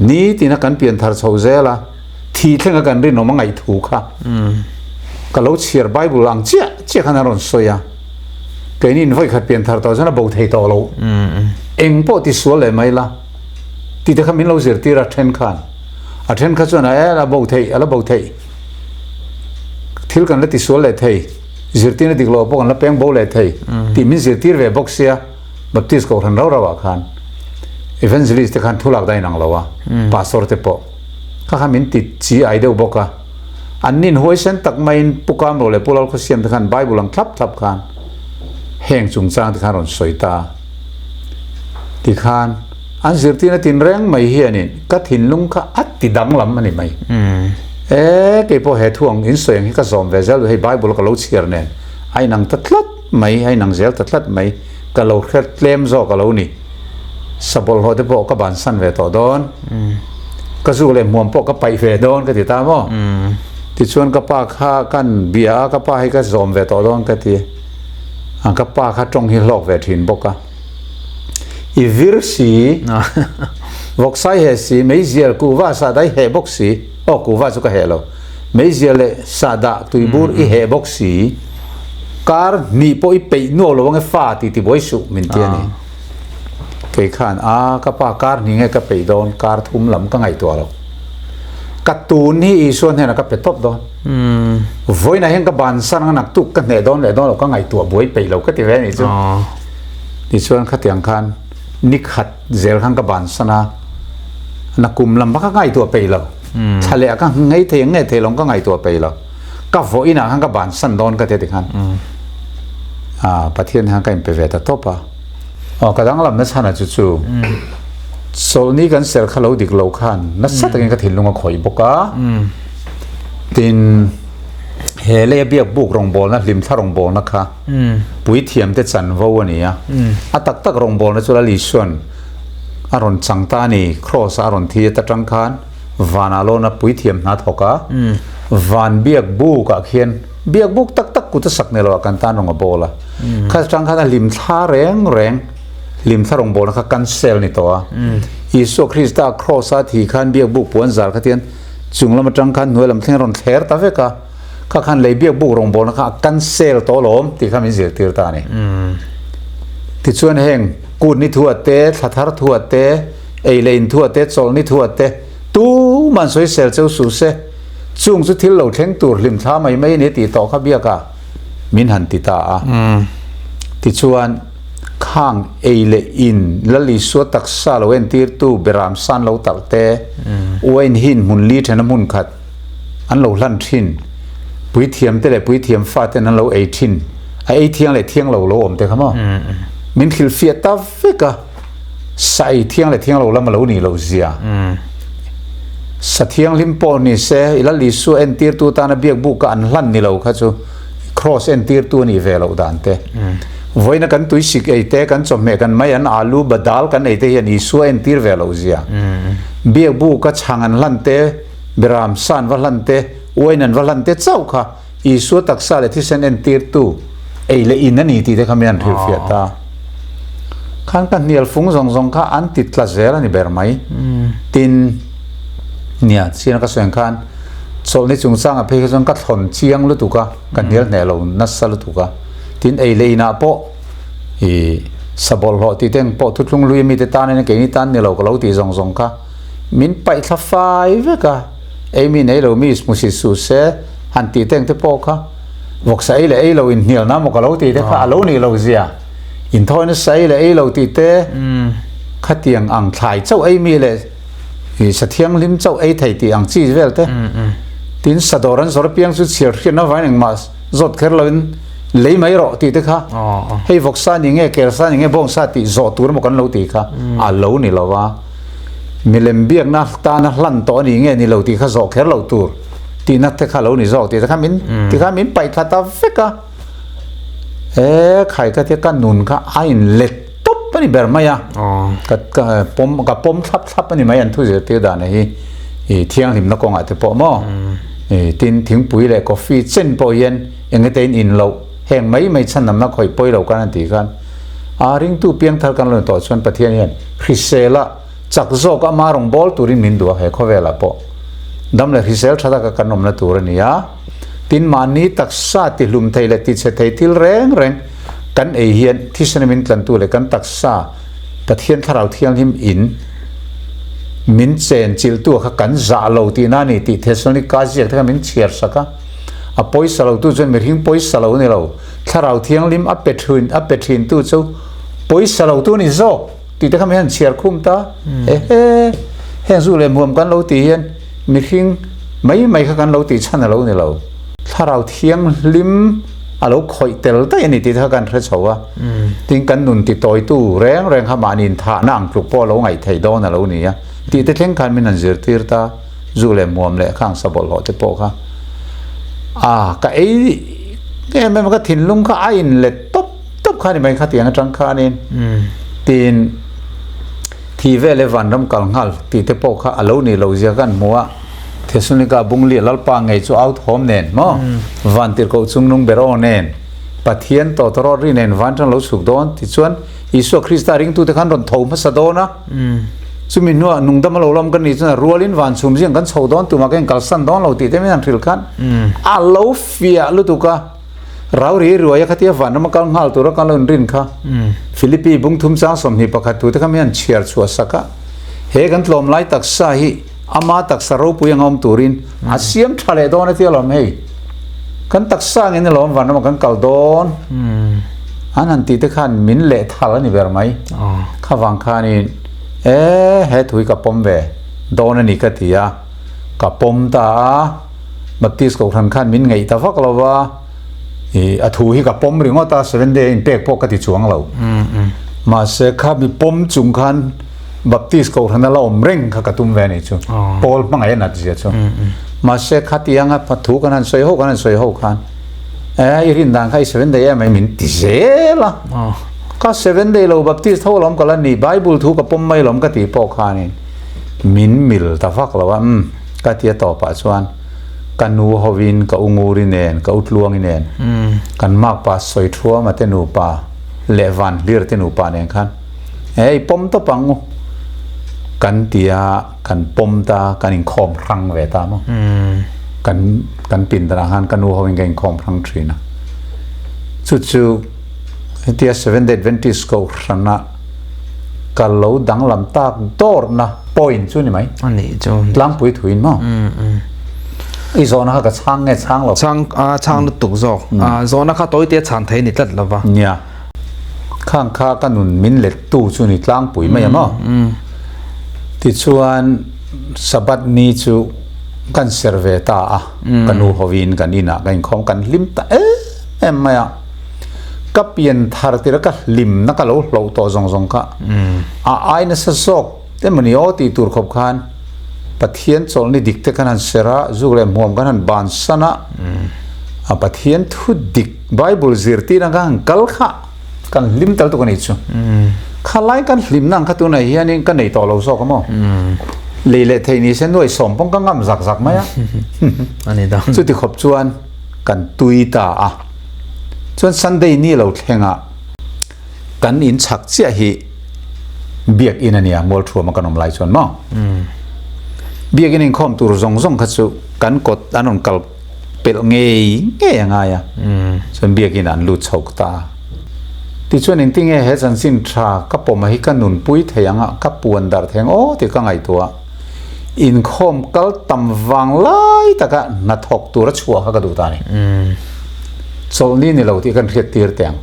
nitina kan pianthar chho zel a, thi thlenga kan rinawm a ngaih thu kha ka lo chhiar Bible ang chiah chiah khan a rawn sawi a, keinin vawikhat pianthar tawh chuan a bo thei tawh lo, eng pawh ti sual leh mai la tih te kha min lo zirtir a then khan, a then kha chuan a la bo theih a la bo theih thil kan la ti sual leh thei, zirtirna dik loh pawh kan la peng bo leh thei tih min zirtir ve bawk sia. Baptist Kohhran rau rau ah khan Evangelist te khan thulak dain ang lo a, Pastor te pawh kha kha min ti chi ai deuh bawk a. An nin huaisen tak maiin Pu Kamro leh Pu Lalkhawsiam te khan Bible ang thlap thlap khan heng chungchang te khan rawn sawi ta. Tikhan an zirtirna tinreng mai hianin ka thinlung kha a ti danglam a ni mai. E keipawh he thu ang in sawi ang hi ka zawm ve zel duh hei Bible ka lo chhiar nen a inang ta tlat mai, a inang zel ta tlat mai. Ka lo hre tlem zawk a lo ni. Sabawlhhlawh te pawh ka bansan ve tawh dawn. Ka zuk leh hmuam pawh ka paih ve dawn ka ti ta maw? Tichuan ka pa kha kan bia a, ka pa hi ka zawm ve tawh dawn ka ti. Ka pa kha tawng hi hlawk ve thin bawk a. I vir si, vawksai heh si, meizial kuhva sahdah i heh bawk si, aw kuhva chu ka heh lo, meizial leh sahdah tuibur i heh bawk si. Kar hnih pawh i peih nuau lo ange fa ti ti buai suh min ti a ni. Kei khan a ka pa kar hnih nge ka peih dawn kar thum lam ka ngaihtuah lo. Ka tun hi Isua hnenah ka pe tawp dawn. Vawiinah hian ka bansan anga naktuk ka hneh dawn leh dawn lo ka ngaihtuah buai peih lo ka ti ve a nih chu. Tichuan khatiang khan nikhat zel khan ka bansan a, nakum lam kha ka ngaihtuah peih lo. Thla leh ah ka ngei thei ang nge thei lo ang ka ngaihtuah peih lo. Ka vawiin ah khan ka bansan dawn ka ti a ti khan ah Pathian hian ka inpe ve ta tawp a. Aw ka danglam na chhan ah chu chu chawlhni kan ser kha lo dik lo khan nasa takin ka thinlung a khawih bawk a. Tin he lei a biak buk rawngbawlna hlimthla rawngbawlna kha puithiam te chanvo a ni a. A tak tak rawngbawlna chu Lal Isuan a rawn chang ta a ni Kraws ah a rawn thi a ta tang khan Vanah lawna puithiam hna thawk a, van biak buk ah khian biak buk tak tak kut a sak nei lo ah kan tan rawng a bawl a. Kha atang khan a hlim thla reng reng, hlim thla rawng bawlna kha cancel ni tawh a. Isua Krista cross a thih khan biak buk puan zal kha tian chung lam atang khan hnuai lam thleng a rawn thler ta vek a. Kha khan lei biak buk rawngbawlna kha a cancel tawh alawm tih kha min zirtir ta a ni. Tichuan heng kut ni thu ate, thla thar thu ate, ei leh in thu ate, chawlh ni thu ate tuman sawisel cheu suh se, chung chu thil lo thleng tur hlim thla mai mai a ni tih tawh kha biakah min han ti ta a. Tichuan khang ei leh in Lal Isua taksa lo entirtu Beram san lo talh te, uain hin hmun li thena hmun khat, an lo hlan thin, puithiam te leh puithiam fa ten an lo ei thin, a ei thiang leh thiang lo lo awm te kha maw? Min hrilhfiah ta vek a, sa ei thiang leh thiang lo lam a lo nih loh zia. Sa thianghlim pawh ni se, i Lal Isua entirtu tana biak buka an hlan ni lo kha chu Kraws entirtu a nih ve loh dan te. Vawiina kan tuisik ei te, kan chawhmeh kan mai an alu badal kan ei te hian Isua entir ve loh zia. Biak buka chhang an hlan te, Beram san va hlan te, uain an va hlan te chauh kha Isua taksa leh thisen entirtu ei leh in a ni tih te kha mi an hrilhfiah ta. Khan ka hnial fung zawng zawng kha an ti tla zel a ni ber mai. Tin, nia, chian ka sawi ang khan chawlhni chungchangah phei kha chuan ka thlawn chiang lutuk a, ka hnial hneh lo nasa lutuk a. Tin, ei leh inah pawh i sa bawlhhlawh tih te ang pawh thuthlung hlui a mite tan a nia, keini tan ni lo ka lo tih zawng zawng kha. Min paih thla fai vek a, ei mi nei lo mi hmusit suh se han tih teng te pawh kha vawksa ei leh ei lo inhnial na maw ka lo tih te kha a lo nih lo zia. Inthawi nasa ei leh ei lo tih te khatiang ang thlai chauh ei mi leh sa thianghlim chauh ei thei tih ang chi vel te. Tin sadawr an zawr apiang chu chhiar hriatna vain engmah zawt kher loin lei mai rawh tih te kha hei vawksa ni nge kelsa ni nge bawngsa tih zawh tur emaw kan lo tih kha a lo ni lo a. Milem biakna tana hlan tawh a ni nge ni lo tih kha zawh kher loh tur tihna te kha lo ni zawk tih te kha min ti kha min paih thla ta vek a. E khai ka tia ka nun kha a in let tawp a ni ber mai a. Ka ka pawm ka pawm thlap thlap a ni mai an thu zirtir dan hi i thianghlimna kawngah te pawh maw i tin thingpui leh coffee chen pawh hian eng ete in in loh heng mai mai chhanamna khawih pawi lo kan han tih khan a ringtu piangthar kan lo ni tawh chuan Pathian hian Hrisela chak zawk ama rawn bawl turin min duh a, he khawvelah pawh dam leh hrisel tha taka kan awmna tur a ni a. Tin, mahni taksa tihlum thei leh tichhe thei thil reng reng kan ei hian thisena min tlantu leh kan taksa Pathian Thlarau Thianghlim in min chen chilhtu kha kan zah lo tihna a ni tih Thesalonika ziak te kha min chhiar sak a. A pawisa lotu chuan mihring pawisa lo a ni lo, Thlarau Thianghlim a pe thin a pe thintu chu pawisa lotu a ni zawk. Tih te kha mi han chhiar khum ta. Ehe, heng zu leh muam kan lo tih hian mihring mai mai kha kan lo tih chhan a lo ni lo. Thlarau thianghlim a lo khawih tel daih a ni tih te kha kan hre chho a. Tin, kan nun ti tawitu reng reng kha mahni inthahna ang tluk pawh a lo ngaih theih dawn a lo ni a. Tih te thleng khan min han zirtir ta, zu leh muam leh khang sa bawlhhlawh te pawh kha. A, ka ei em em a, ka thinlung kha a inlet tawp. Tawp kha ni mai khatiang atang khanin tin thi vel e vanram kal nghal tih te pawh kha a lo nih loh zia kan hmu a, Thesalonika Bungli Lalpa ngei chu au thawm nen maw van tirhkoh chungnung ber aw nen Pathian tawtawrawt ri nen van tang lo chhuk dawn tichuan Isua Krista ringtute khan rawn tho hmasa dawn a, chumi hnuah nungdam a lo lawm kan nih chuan a rualin van chhum zing kan chho dawn tumah ka inkalsan dawn lo tih te min han hrilh khan a lo fiah lutuk a. Rau ri ruai a khatia vanram a kal nghal tura kan lo inrin kha. Philippi bungthum chang 21 tute kha mi han chhiar chhuah sak a. He kan tlawm lai taksa hi ama taksa ropui anga awm turin a siam tha leh dawn a tia lawm hei. Kan taksa angin alawm vanram a kan kal dawn. An han tih te khan min leh thal a ni ber mai. Kha vang khanin e he thu hi ka pawm ve dawn a ni ka ti a, ka pawm ta a. Baptist Kohhran khan min ngaih ta vak lo va, ih a thu hi ka pawm ringawt a, Seventh Day a inpek pawh ka ti chuang lo. Mahse kha mi pawm chung khan Baptist Kohhran a la awm reng kha ka tum ve a nih chu, Paul hmangaih a nat zia chu. Mahse khatianga thu kan han sawi ho kan han sawi ho khan eh i rin dan kha i Seventh Day em ai min ti zel a. Ka Seventh Day lo Baptist ho alawm ka la ni, Bible thu ka pawm mai alawm ka tih pawh khanin min mil ta vak lo a, umm. Ka tia tawpah chuan ka nu hovin ka u Nguri nen, ka u Tluangi nen, kan makpa Sawithuama te nupa leh Vanhlir te nupa nen khan e i pawm tawp ang u kan tia kan pawm ta, kan inkhawm hrang ve ta maw. Kan kan pindanah khan ka nu hoin ka inkhawm hrang thin a. Chu chu hetia Seventh Day Adventist kohhrana ka lo danglam tak dawrna point chu ni mai.
A nih chu.
Tlangpui thuin maw? I zawhna kha ka chhang nge chhang lo?
Chhang a chhang lutuk zawk. A zawhna kha tawite chhan thei a ni tlat lova.
Nia. Khang kha ka nun min lettu chu ni tlangpui mai a maw? Tichuan Sabbath ni chu kan ser ve ta a, ka nu hovin kan inah ka inkhawm kan hlim ta em em mai a. Ka pian thar tir a ka hlimna ka lo hloh tawh zawng zawng kha a ai nasa zawk emawni aw tih tur khawp khan Pathian chawlhni dik te kan han ser a, zuk leh hmuam kan han bansan a, a Pathian thu dik Bible zirtir ang kha han kal kha kan hlim tal tuk a nih chu. Khalai kan hlimna ang kha tunah hianin ka nei tawh lo zawk a maw? Lei leh theih ni se nuai sawm pawng ka ngam zak zak mai a. Chuti khawp chuan kan tui ta a. Chuan Sunday ni lo thlengah kan in chhak chiah hi Biakinn a nia, Mualthuama kan awm lai chuan maw? Biakinn inkhawm tur zawng zawng kha chu kan kawt an rawn kal pelh ngei ngei a ngai a, chuan biakinn ah an lut chho ta a. Tichuan engtinge he chanchin tha ka pawm hi ka nunpui thei ang a, ka puan darh thei ang aw tih ka ngaihtuah a. Inkhawm kal tam vang lai taka hnathawk tura chhuah kha ka duh ta a ni. Chawlhni ni lo tih kan hriat tir teh ang.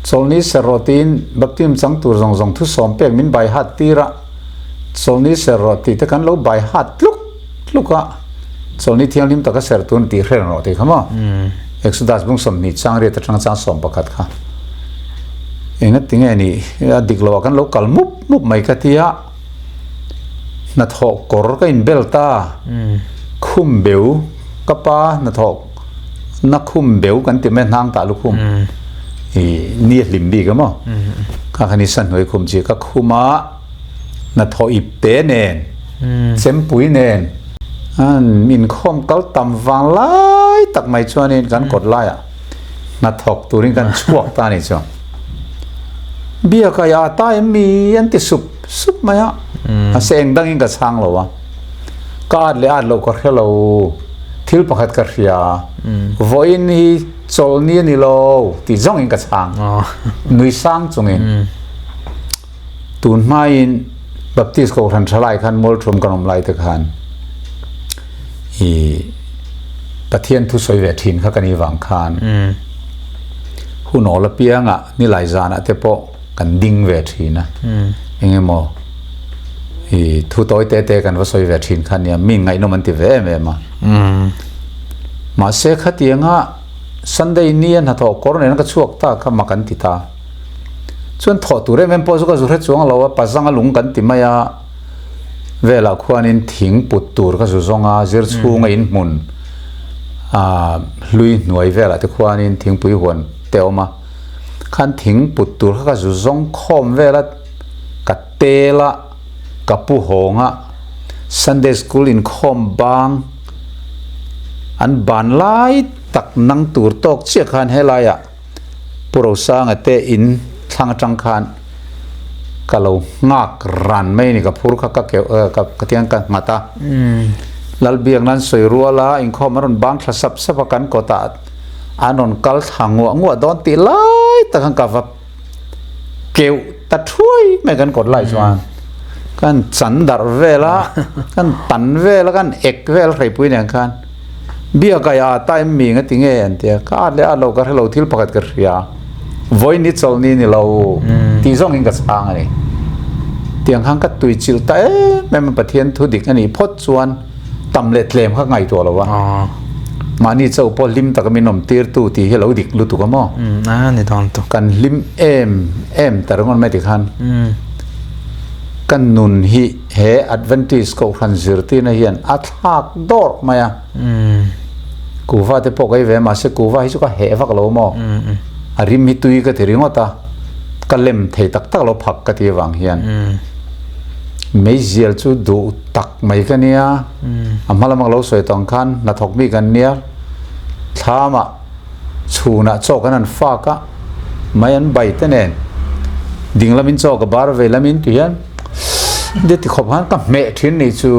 Chawlhni ser rawh tiin baptism chang tur zawng zawng thusawm pek min bai hat tir a, chawlhni ser rawh tih te kan lo bai hat tluk. Tluk a, chawlhni thianghlim taka ser tun tih hrel rawh tih kha maw? Exodus bung 20 chang riat atanga chang 11 kha. Enga tinge ni a dik loh ah kan lo kal mup mup mai ka tia, hnathawh kawr ka inbel ta, khum beu ka pa hnathawh na khum beu kan ti mai a hnang tah lukhum i ni a hlim bik a maw? Kha kha ni sahnuai khum chi ka khum a. Hnathawh ip te nen, chempui nen an inkhawm kal tam vang lai tak mai chuanin kan kawt laiah hnathawk turin kan chhuak ta a ni chuang. Biak a ya ta em mi an ti sup sup mai a, mahse eng dangin ka chhang lo a, ka at leh at loh ka hre lo, thil pakhat ka hria, vawiin hi chawlhni a ni lo tih zawngin ka chhang, nui sang chungin. Tun hmain Baptist Kohhran thalai khan Mualthum kan awm lai te khan i Pathian thu sawi ve thin kha kan i vang khan hun awl apianga nilai zanah te pawh kan ding ve thin a, engemaw i thu tawi te te kan va sawi ve thin kha nia mi ngaihnawm an ti ve em em a. Mahse khatianga Sunday ni a hnathawh kawr nen ka chhuak ta kha mak an ti ta. Chuan thawh tur em em pawh chu ka zu hre chuang lo a, pazanga lung kan ti mai a, velah khuanin thing put tur ka zu zawng a, zir chhunga in hmun ah hlui hnuai velah te khuanin thingpui huan te a awm a, khan thing put tur kha ka zu zawng khawm vel a, ka tel a, ka pu hawng a, Sunday school inkhawm bang an ban lai tak nang tur tawk chiah khan helaiah Pu Rosanga te in thlang atang khan ka lo nghak ran mai a ni, ka phur kha ka keuh ka ka tiang ka nghat a. Lalbiak nan sawi rual a, inkhawm an rawn bang thla sap sap a, kan kawtah an rawn kal thla nguah nguah dawn tih lai tak khan ka va keuh ta thuai mai kan kawt lai chuan kan chan darh vel a, kan tan vel a, kan ek vel hreipui nen khan. Biak ai a ta em mi nga ti nge an ti a, ka at leh at lo ka hre lo thil pakhat ka hria, vawi ni chawlh ni ni lo tih zawng in ka chhang a ni. Tiang khan ka tui chilh ta em em a Pathian thu dik a nih phawt chuan tam leh tlem kha ka ngaihtuah lo a, mahni chauh pawh hlim taka min awm tir tu tih hi a lo dik lutuk a maw? Kan hlim em em ta ringawt mai tikhan ka nun hi he Adventist Kohhran zirtirna hian a thlak dawrh mai a. Kuhva te pawh ka ei ve a, mahse kuhva hi chu ka heh vak lo maw? A rim hi tui ka ti ringawt a, ka lem thei tak tak lo phak ka ti avang hian. Meizial chu duh tak mai ka nia, a hma lama ka lo sawi tawh ang khan hnathawk mi kan nia, thlamah chhunah chaw kan han fak a, mai an bai te nen ding lamin chaw ka bar ve lamin ti hian de ti khawp khan ka hmeh thin nih chu.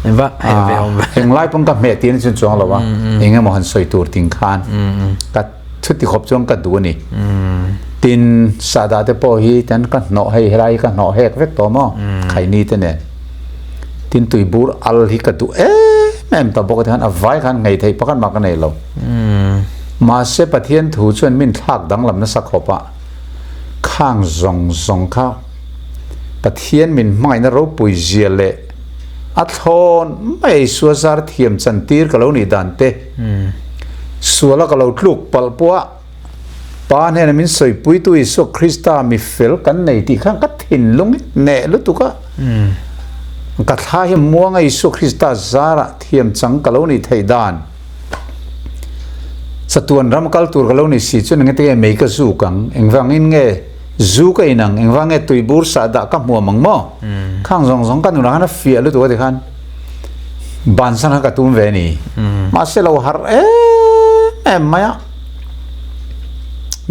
Englai pawn ka hmeh tir chuan chuang lo a, eng emaw han sawi tur ting khan ka chuti khawp chuan ka duh a ni. Tin, sahdah te pawh hi ten ka hnawh hei helai hi ka hnawh hek vek tawh maw khaini te nen. Tin, tuibur al hi ka duh em em ta bawk a tikhan a vai khan nghei theih pakhat mah ka nei lo. Mahse Pathian thu chuan min thlak danglam nasa khawp a, khang zawng zawng kha Pathian min hmangaihna ropui zia leh a thlawn mai Isua zar thiam chantir ka lo nih dan te, suala ka lo tluk palh pawh a Pa hnena min sawipuitu Isua Krista mi fel kan nei tih khan ka thinlung hi hneh lutuk a. Ka thla hi muanga Isua Krista zarah thiam chang ka lo nih theih dan. Chatuan ram kal tur ka lo nih si chuan engati nge mei ka zuk ang? Engvangin nge zu ka in ang? Engvang nge tuibur sah dah ka hmuam ang maw? Khang zawng zawng ka nunah khan a fiah lutuk a ti khan bansan kha ka tum ve a ni. Mahse lo harh em em mai a.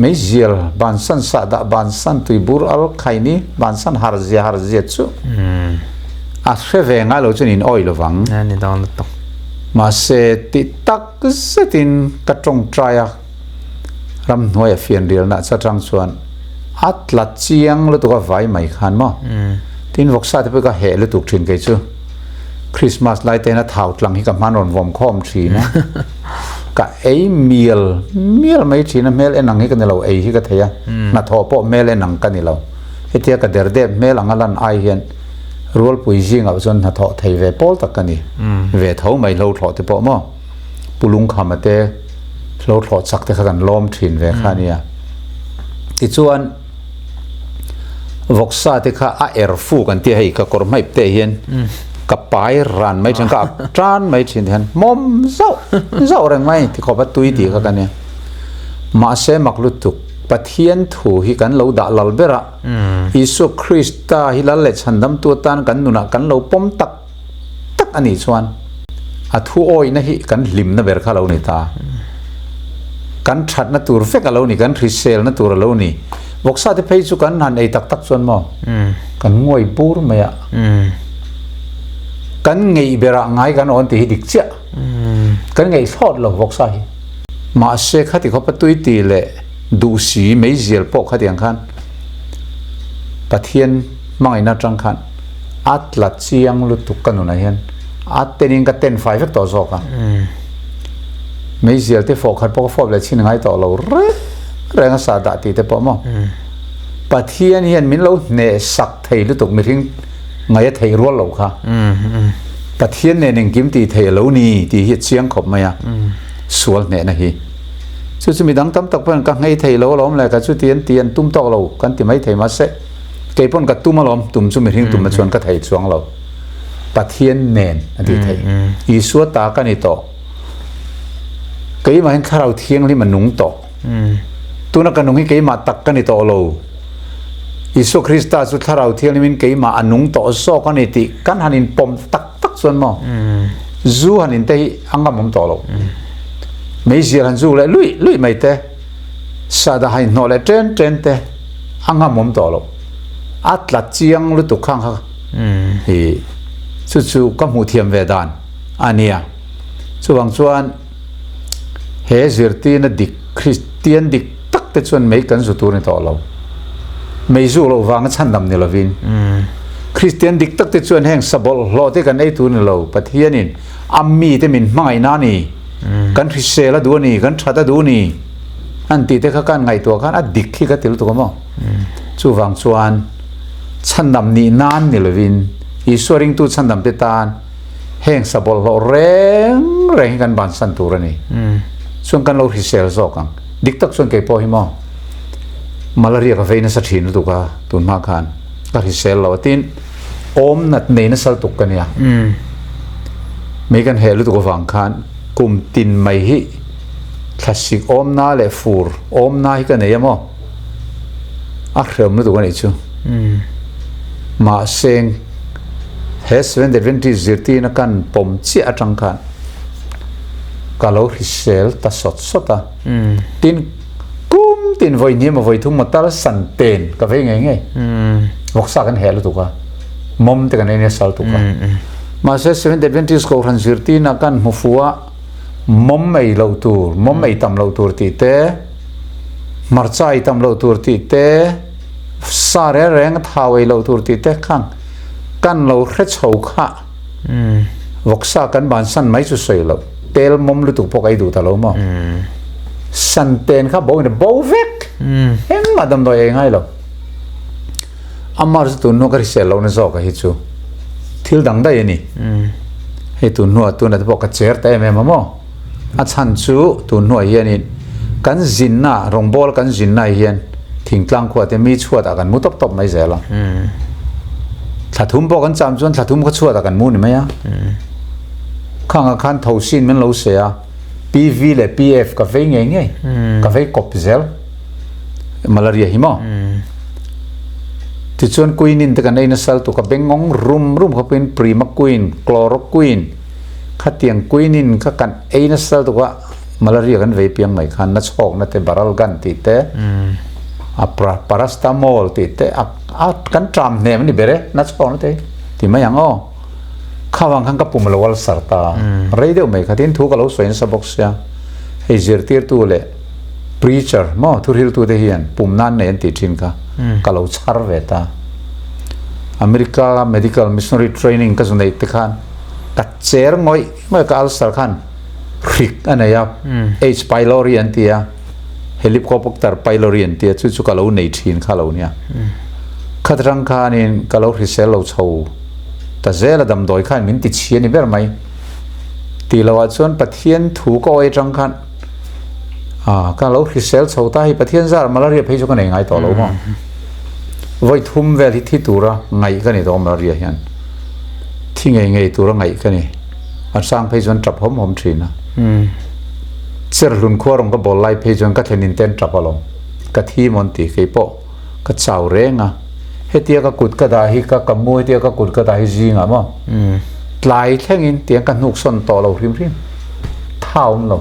Meizial bansan sah dah bansan tuibur al khaini bansan har zia har zia chu a hre ve ngai lo chuan in awih lovang.
Ni dawn lutuk.
Mahse ti tak zetin ka tawngtai a, ramhnuai a fianrialna chatang chuan a tla chiang lutuk a vai mai khan maw. Tin vawksa te pawh ka heh lutuk thin kei chu. Christmas lai te hian a thau tlang hi ka hman rawn vawm khawm thin a. Ka ei mial mial mai thin a, hmel en ang hi ka ni lo, ei hi ka thei a, hnathawh pawh hmel en ang ka ni lo. Hetia ka der dep hmel anga lan ai hian Rualpui zingah chuan hnathawh thei ve pawl tak ka ni. Ve tho mai hlo thlawh te pawh maw? Pu Lungkhama te hlo thlawh chak te kha kan lawm thin ve kha ania. Tichuan vawksa te kha a er fu kan tia hei ka kawr hmaip te hian ka pai ran mai thin ka ak tan mai thin hian mawm zauh zauh reng mai ti khawp a tui tih kha ka nia. Mahse mak lutuk Pathian thu hi kan lo dah lal ber a. Isua Krista hi lal leh chhandamtu atan kan nunah kan lo pawm tak tak a nih chuan a thu awihna hi kan hlimna ber kha a lo ni ta. Kan thatna tur vek a lo ni, kan hriselna tur a lo ni. Vawksa te phei chu kan han ei tak tak chuan maw kan nguai bur mai a. Kan ngeih berah ngai kan awn tih hi dik chiah. Kan ngeih thlawt lo vawksa hi. Mahse khati khawpa tui ti leh duh si meizial pawh khatiang khan Pathian hmangaihna atang khan a tla chiang lutuk ka nunah hian a tenin ka ten fai vek tawh zawk a. Meizial te fawh khat pawh ka fawp leh chhin ngai tawh lo reng reng a sah dah tih te pawh maw. Pathian hian min lo hneh sak thei lutuk mihring ngaih a theih rual lo kha. Pathian nen engkim tih theih a lo ni tih hi a chiang khawp mai a, sual hnehna hi. Chu chu midang tam tak pawhin ka nghei thei lo alawm le, ka chuti an ti an tum tawk lo kan ti mai thei mahse kei pawn ka tum alawm, tum chu mihring tumna chuan ka thei chuang lo. Pathian nen a ti thei. Isua ta ka ni tawh. Keimahin Thlarau Thianghlim a nung tawh. Tuna ka nung hi keimah tak ka ni tawh lo. Isua Krista chu Thlarau Thianghlimin keimah a nung tawh zawk a ni tih kan han inpawm tak tak chuan maw zu han inte hi a ngamawm tawh lo. Meizial han zuk leh luih luih mai te, sahdah han inhnawh leh ṭen ṭen te a ngamawm tawh lo. A tla chiang lutuk khang kha hi chu chu ka hmuh thiam ve dan a nia. Chuvang chuan He zirtirna dik, Kristian dik tak te chuan mei kan zu tur ni tawh lo. Mei zu loh vanga chhandam ni lovin. Kristian dik tak te chuan heng sabawlhhlawh te kan ei tur ni lo. Pathianin a mite min hmangaihna a ni, kan hrisel a duh a ni, kan that a duh a ni an tih te kha kan ngaihtuah khan a dik hi ka ti lutuk a maw? Chuvang chuan chhandam nih nan ni lovin Isua ringtu chhandam te tan Heng sa bawlhhlawh reng reng hi kan bansan tur a ni. Chuan kan lo hrisel zawk ang. Dik tak chuan kei pawh hi maw malaria ka vei nasa thin lutuk a tun hma khan ka hrisel lo a tin awm nat nei nasa lutuk ka nia. Mei kan heh lutuk avang khan kum tin mai hi thlasik awmna leh fur awmna hi ka nei a maw a hreawm lutuk a nih chu. Mahse He Seventh Adventist zirtirna kan pawm chiah atang khan ka lo hrisel ta sawt sawt a. Tin, kum tin vawi hnih emaw vawi thum emaw tal san ten ka vei ngei ngei. Vawksa kan heh lutuk a, mawm te kan ei nasa lutuk a. Mahse Seventh Adventist Kohhran zirtirna kan hmu fu a, mawm ei loh tur, mawm ei tam loh tur tih te, hmarcha ei tam loh tur tih te, sa reng reng a thau ei loh tur tih te khan kan lo hre chho kha vawksa kan bansan mai chu sawi loh, tel mawm lutuk pawh ka ei duh ta lo maw? Santen kha bo in a bo vek, engmah damdawi ei ngai lo. Amah chu tun hnuah ka hrisel lohna zawk a hi chu thil dang daih a ni. Hei tun hnuah tunah te pawh ka cher ta em em a maw? A chhan chu tun hnuah hianin kan zinna rawngbawl kan zinna hian thingtlang khua te mi chhuatah kan mu tawp tawp mai zel a. Thla thum pawh kan cham chuan thla thum kha chhuatah kan mu ni mai a. Khangah khan thosin min lo seh a, PV leh PF ka vei ngei ngei, ka vei kawp zel. Malaria hi maw? Tichuan quinine te kan ei nasa lutuk a, bengawng rum rum kha pawhin primaquine, chloroquine khatiang quinine kha kan ei nasa lutuk a, malaria kan vei piang mai khan na chhawkna te baralgan tih te a parastamol tih te a kan ṭam hnem a ni ber e, na chhawkna te hi ti mai ang aw. Kha vang khan ka pum a lo ulcer ta rei deuh mai kha tin thu ka lo sawi nasa bawk sia, hei zirtirtu leh Preacher maw thuhriltute hian pum nan nei an tih thin kha ka lo chhar ve ta. America Medical Missionary Training ka zu neih te khan ka cher ngawih ngawih ka ulcer khan hrik a nei a, H pylori an ti a, Helicobacter pylori an ti a, chu chu ka lo nei thin kha lo nia. Khat rang khanin ka lo hrisel lo chho ta zel a damdawi khan min ti chhi a ni ber mai. Tih loh ah chuan Pathian thu ka awi atang khan Ah, ka lo hrisel chho ta hi Pathian zar malaria phei chu ka nei ngai tawh lo maw? Vawi thum vel hi thi tura ngaih ka ni tawh malaria hian. Thi ngei ngei tura ngaih ka ni. A hrang phei chuan tap hawm hawm thin a. Cherhlun khua rawng ka bawl lai phei chuan ka thlen in ten tap alawm. Ka thi mawn ti kei pawh ka chau reng a. Hetia ka kut ka dah hi ka ka mu hetia ka kut ka dah hi zingah maw? Tlai thlengin tiang ka hnuk sawn tawh lo hrim hrim. Tha awm lo.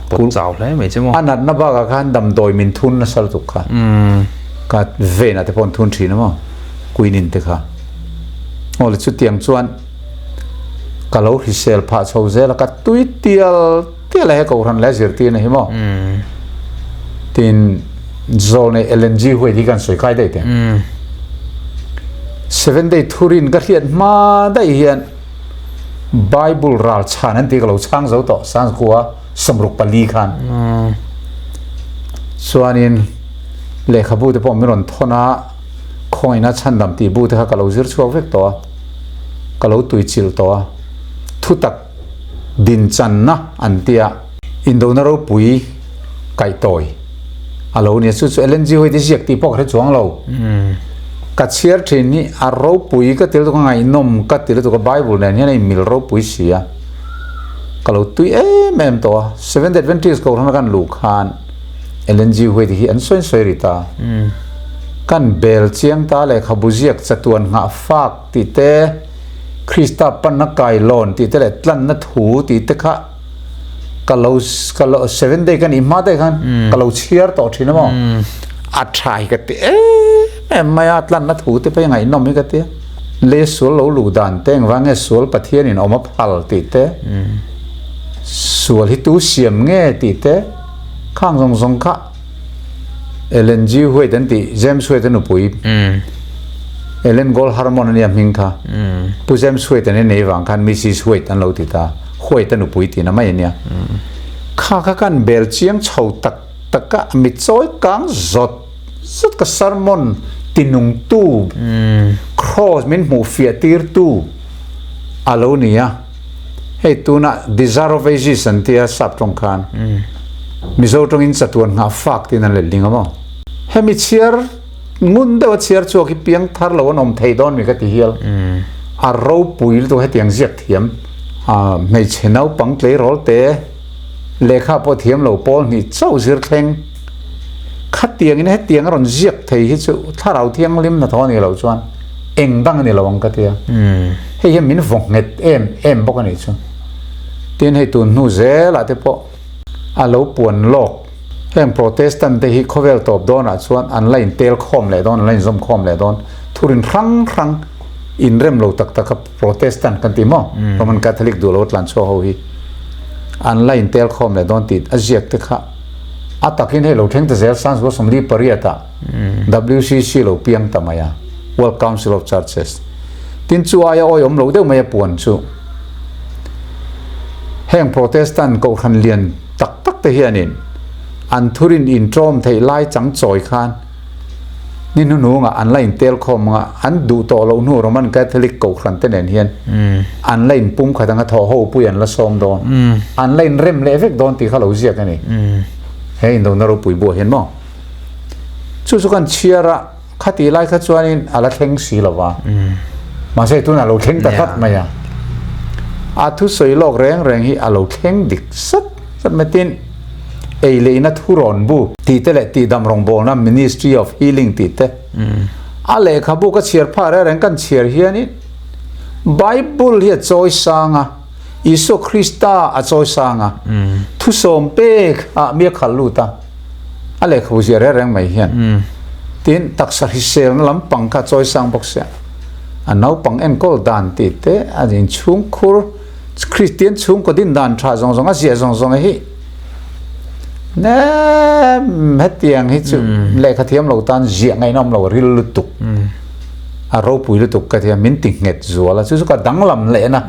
Pawt chau hle mai che maw?
A natna bakah khan damdawi min thun nasa lutuk kha. Ka venah te pawh an thun thin a maw? Quinine te kha. Aw le chutiang chuan ka lo hrisel phah chho zel a, ka tui tial tial a he kohhran leh a zirtirna hi maw? Tin, zawlnei LNG huai hi kan sawi kai daih teh. Seven day thurin ka hriat hma daih hian Bible ral chhan an tih ka lo chhang zo tawh Sangkua 64 khan. Chuanin lehkhabu te pawh min rawn thawn a, khawngaihna chhandam tih bu te kha ka lo zir chhuak vek tawh a, ka lo tuichilh tawh a, thutak dinchanna an tia indona ropui kaihtawi a lo nia chu chu Ellen G White i ziak tih pawh ka hre chuang lo. Ka chhiar thin hi a ropui ka ti lutuk a ngaihnawm ka ti lutuk a Bible nen hian a inmil ropui si a ka lo tui em em tawh a Seventh Adventist Kohhran a kan luh khan Ellen G White hi an sawi sawi ri ta kan bel chiang ta lehkhabu ziak chatuan nghah fak tih te Krista panna kailawn tih te leh tlanna thu tih te kha ka lo ka lo seven day ka nih hma te khan ka lo chhiar tawh thin a maw a tha hi ka ti em em mai a tlanna thu te phei ngaihnawm hi ka ti a lei sual lo luh dan te engvang nge sual Pathian in awm a phal tih te sual hi tu siam nge tih te khang zawng zawng kha Ellen G White an tih James White a nupui Ellen Gold Harmon a nia hming kha Pu James White an nei vang khan Mrs White an lo ti ta White a nupui tihna mai a nia kha kha kan bel chiang chho tak tak a mi chawi kang zawt zawt ka sermon tinungtu cross min hmuh fiah tirtu a lo ni a. Hei tuna Desire of Ages an tia sap tawng khan Mizo tawngin chatuan nghah fak tiin an let ling a maw? Hemi chhiar ngun deuha chhiar chhuak hi piang thar lo an awm thei dawn mi ka ti hial. A ropui lutuk hetiang ziak thiam hmeichhe naupang tleirawl te lehkha pawh thiam lo pawl hnih chauh zir thleng khatiangin hetiang a rawn ziak thei hi chu thlarau thianghlim hnathawh a nih loh chuan eng dang a ni lo ang ka ti a. Hei hian min vaw nghet em em bawk a nih chu. Tin hei tun hnu zelah te pawh a lo puan lawk. Heng Protestant te hi khawvel tawp dawnah chuan an la intel khawm leh dawn, an la inzawm khawm leh dawn. Thurin hrang hrang. Inrem lo tak tak a Protestant kan ti maw? Roman Catholic duh lo tlan chhuak ho hi an la intel khawm leh dawn tih a ziak te kha a takin hei lo thleng ta zel Sanzua 48 ah WCC lo piang ta mai a, World Council of Churches. Tin chu aia awihawm lo deuh mai a puan chu heng Protestant kohhran lian tak tak te hianin an thurin intawm theih lai chang chawi khan Ni hnuhnungah an la intel khawm anga an duh tawh loh hnu Roman Catholic kohhran te nen hian an la inpum khat anga thawh ho pui an la sawm dawn. An la inrem leh vek dawn tih kha lo ziak a ni. He indona ropui buah hian maw? Chu chu kan chhiar a, khatih lai kha chuanin a la thleng si lo va. Mahse tunah a lo thleng ta tlat mai a. A thusawi lawk reng reng hi a lo thleng dik sat sat mai tin. Ei leh ina thurawn bu tih te leh tihdam rawngbawlna Ministry of Healing tih te a lehkhabu ka chhiar phah reng reng kan chhiar hianin Bible hi a chawi sang a, Isua Krista a chawi sang a, thusawm pek ah mi a khal lut a, a lehkhabu ziah reng reng mai hian tin taksa hriselna lampang kha a chawi sang bawk sia, a naupang enkawl dan tih te a inchhungkhur Kristian chhungkaw din dan tha zawng zawng a ziah zawng zawng hi nem hetiang hi chu lehkha thiam lo tan ziah ngaihnawm lo ril lutuk a ropui lutuk ka tia min ti nghet zual a chu chu ka danglam leh na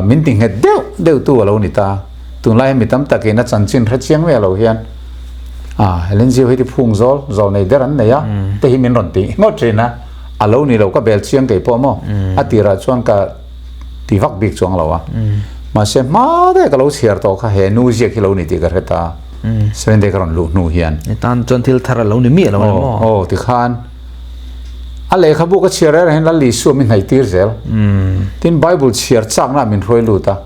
min ti nghet deuh deuh tu a lo ni ta tunlai mi tam takin a chanchin hre chiang mai lo hian a Helen Zio hi ti phung zawl zawl nei der an nei a te hi min rawn ti ngawt thin a a lo ni lo ka bel chiang kei pawh maw a tirah chuan ka ti vak bik chuang lo a. Mahse hma daih ka lo chhiar tawh kha he nu ziak hi lo ni tih ka hre ta. Seventh day ka rawn luh hnu hian.
I tan chuan thil thar a lo ni miah lo a ni maw?
Aw tikhan a lehkhabu ka chhiar reng hian Lal Isua min hnaih tir zel. Tin Bible chhiar chakna min hruai lut a.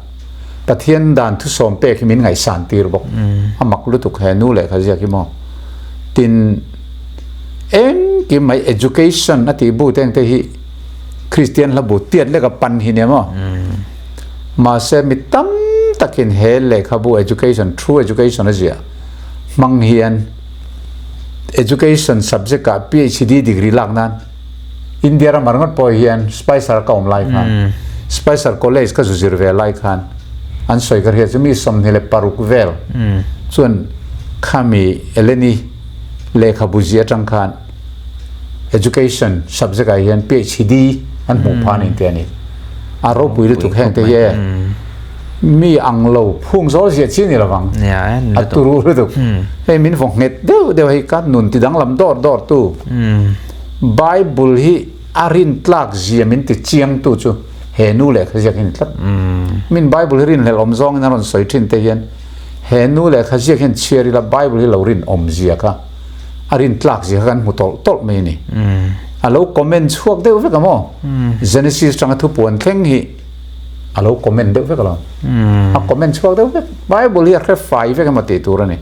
Pathian dan thusawm pek hi min ngaihsan tir bawk. A mak lutuk he nu lehkha ziak hi maw? Tin engkim mai education a tih bu te engte hi Kristian hla bu tiat lek a pan hi nia maw? Mahse mi tam takin he lehkhabu education, true education a ziah hmang hian education subject ah PhD degree lak nan India ramah ringawt pawh hian Spicer ka awm lai khan Spicer College ka zu zir ve lai khan an sawi ka hriat chu mi 26 vel chuan khami Eleni lehkhabu ziah atang khan Education subject ah hian PhD an hmuh phah nin te a ni. A ropui lutuk heng te hi e. Mi ang lo phung zawl ziah chi ni lovang. A turu lutuk. Hei min vaw nghet deuh deuh hei ka nun ti danglam dawr dawr tu. Bible hi a rin tlak zia min ti chiang tu chu he nu lehkha ziak hi ni tlat. Min Bible hi rinhlelh awm zawngin a rawn sawi thin te hian he nu lehkha ziak hian chhiar ila Bible hi lo rinawm zia kha a rin tlak zia kha kan hmu tawlh tawlh mai a ni. A lo comment chhuak deuh vek a maw? Genesis tanga thupuan thleng hi a lo comment deuh vek alawm. A comment chhuak deuh vek. Bible hi a hre fai vek emaw tih tur a ni.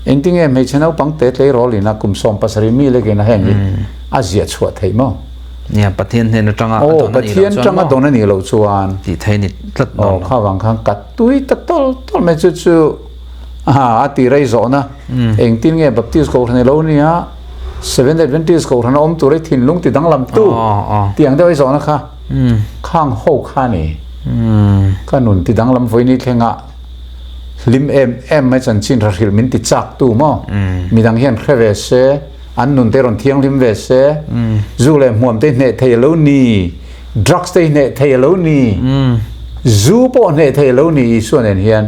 Engtinge hmeichhe naupang te tleirawl ina kum 70 mi lekin a heng hi a ziah chhuah theih maw?
Nia, Pathian hnen atanga a dawn a nih loh chuan maw?
Pathian tanga dawn a nih loh chuan.
Tih theih a ni tlat dawn lo.
Aw, kha vang khan ka tui ta tawlh tawlh mai chu chu a ti rei zawhna. Engtin nge Baptist Kohhran i lo nia, Seventh Adventist Kohhran a awm tur i thinlung ti danglam tu tih ang deuh i zawhna kha khang ho kha a ni. Ka nun ti danglam vawiin thlenga hlim em em mai chanchin ra hrilh min ti chak tu maw? Midang hian hre ve se, an nun te rawn thianghlim ve se, zu leh hmuam te hneh thei a lo ni, drugs te hi hneh thei a lo ni, zu pawh hneh thei a lo ni Isua nen hian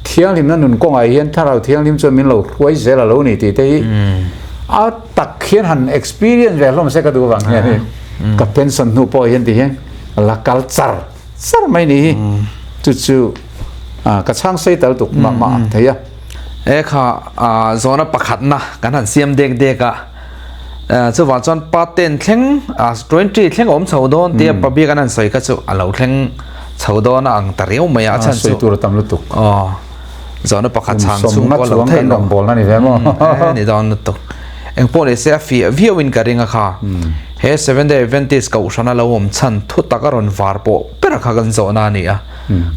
thianghlimna nun kawngah hian thlarau thianghlim chuan min lo hruai zel a lo ni tih te hi a tak hian han experience ve hlawm se ka duh avang hian ka pension hnu pawh hian ti hian la kal char char mai ni hi chu chu ka chhang sei tal tuk mah mah thei a.
E kha zawhna pakhatna kan han siam dek dek a. Chuvang chuan pa ten thleng 20 thleng awm chho dawn tia pa bik an han sawi kha chu a lo thleng chho dawn a ang ta riau mai a chhan chu
sawi tur a tam lutuk
aw zawhna pakhat chhang chhung pawh lo theih lo
ball na ni ve maw
ni dawn lutuk eng pawh ni se a fiah viau in ka ring a kha he Seventh Day Adventist kohhran a lo awm chhan thu tak a rawn var pawh ber kha kan zawhna a ni a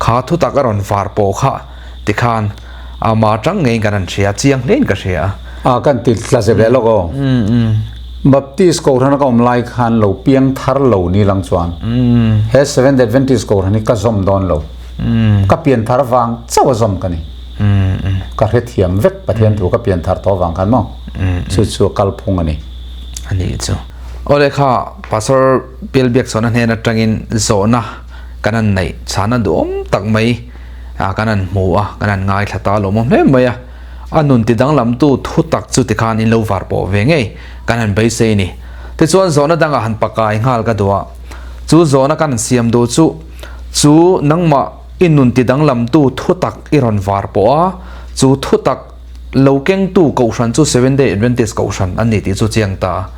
kha thu tak a rawn var pawh kha tikhan Ama tang ngeiin kan han hria, chiang hlein ka hria
a. A kan ti tla zep leh lawk aw. Baptist Kohhran a ka awm lai khan lo piang thar lo ni lang chuan he Seventh Adventist Kohhran hi ka zawm dawn lo. Ka pian thar vang chauh a zawm ka ni. Ka hrethiam vek Pathian thu ka pian thar tawh vang khan maw? Chu chu a kalphung a ni.
A nih chu. Awle kha Pastor Bialbiakchhuahna hnen atangin zawhna kan han neih chhana duhawm tak mai kan han hmu a, kan han ngaithla ta lawmawm hle mai a. A nun ti danglamtu thu tak chu tikhan in lo var pawh ve ngei kan han beisei ni. Tichuan zawhna dangah han pakai nghal ka duh a, chu zawhna kan han siam duh chu, chu nangmah i nun ti danglamtu thu tak i rawn var pawh a, chu thu tak lo kengtu kohhran chu Seventh Day Adventist kohhran an ni tih chu chiang ta a.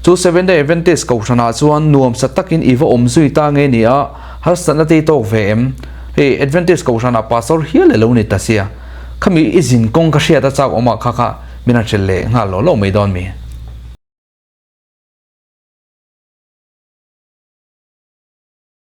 Chu Seventh Day Adventist kohhranah chuan nuamsa takin i va awm zui ta nge ni a, harsatna te i tawk ve em? Hei Adventist kohhranah pastor hial e lo ni ta sia. Khami i zin kawng ka hriat a chak awm ah kha kha min han hrilh leh nghal lo lo mai dawn mi.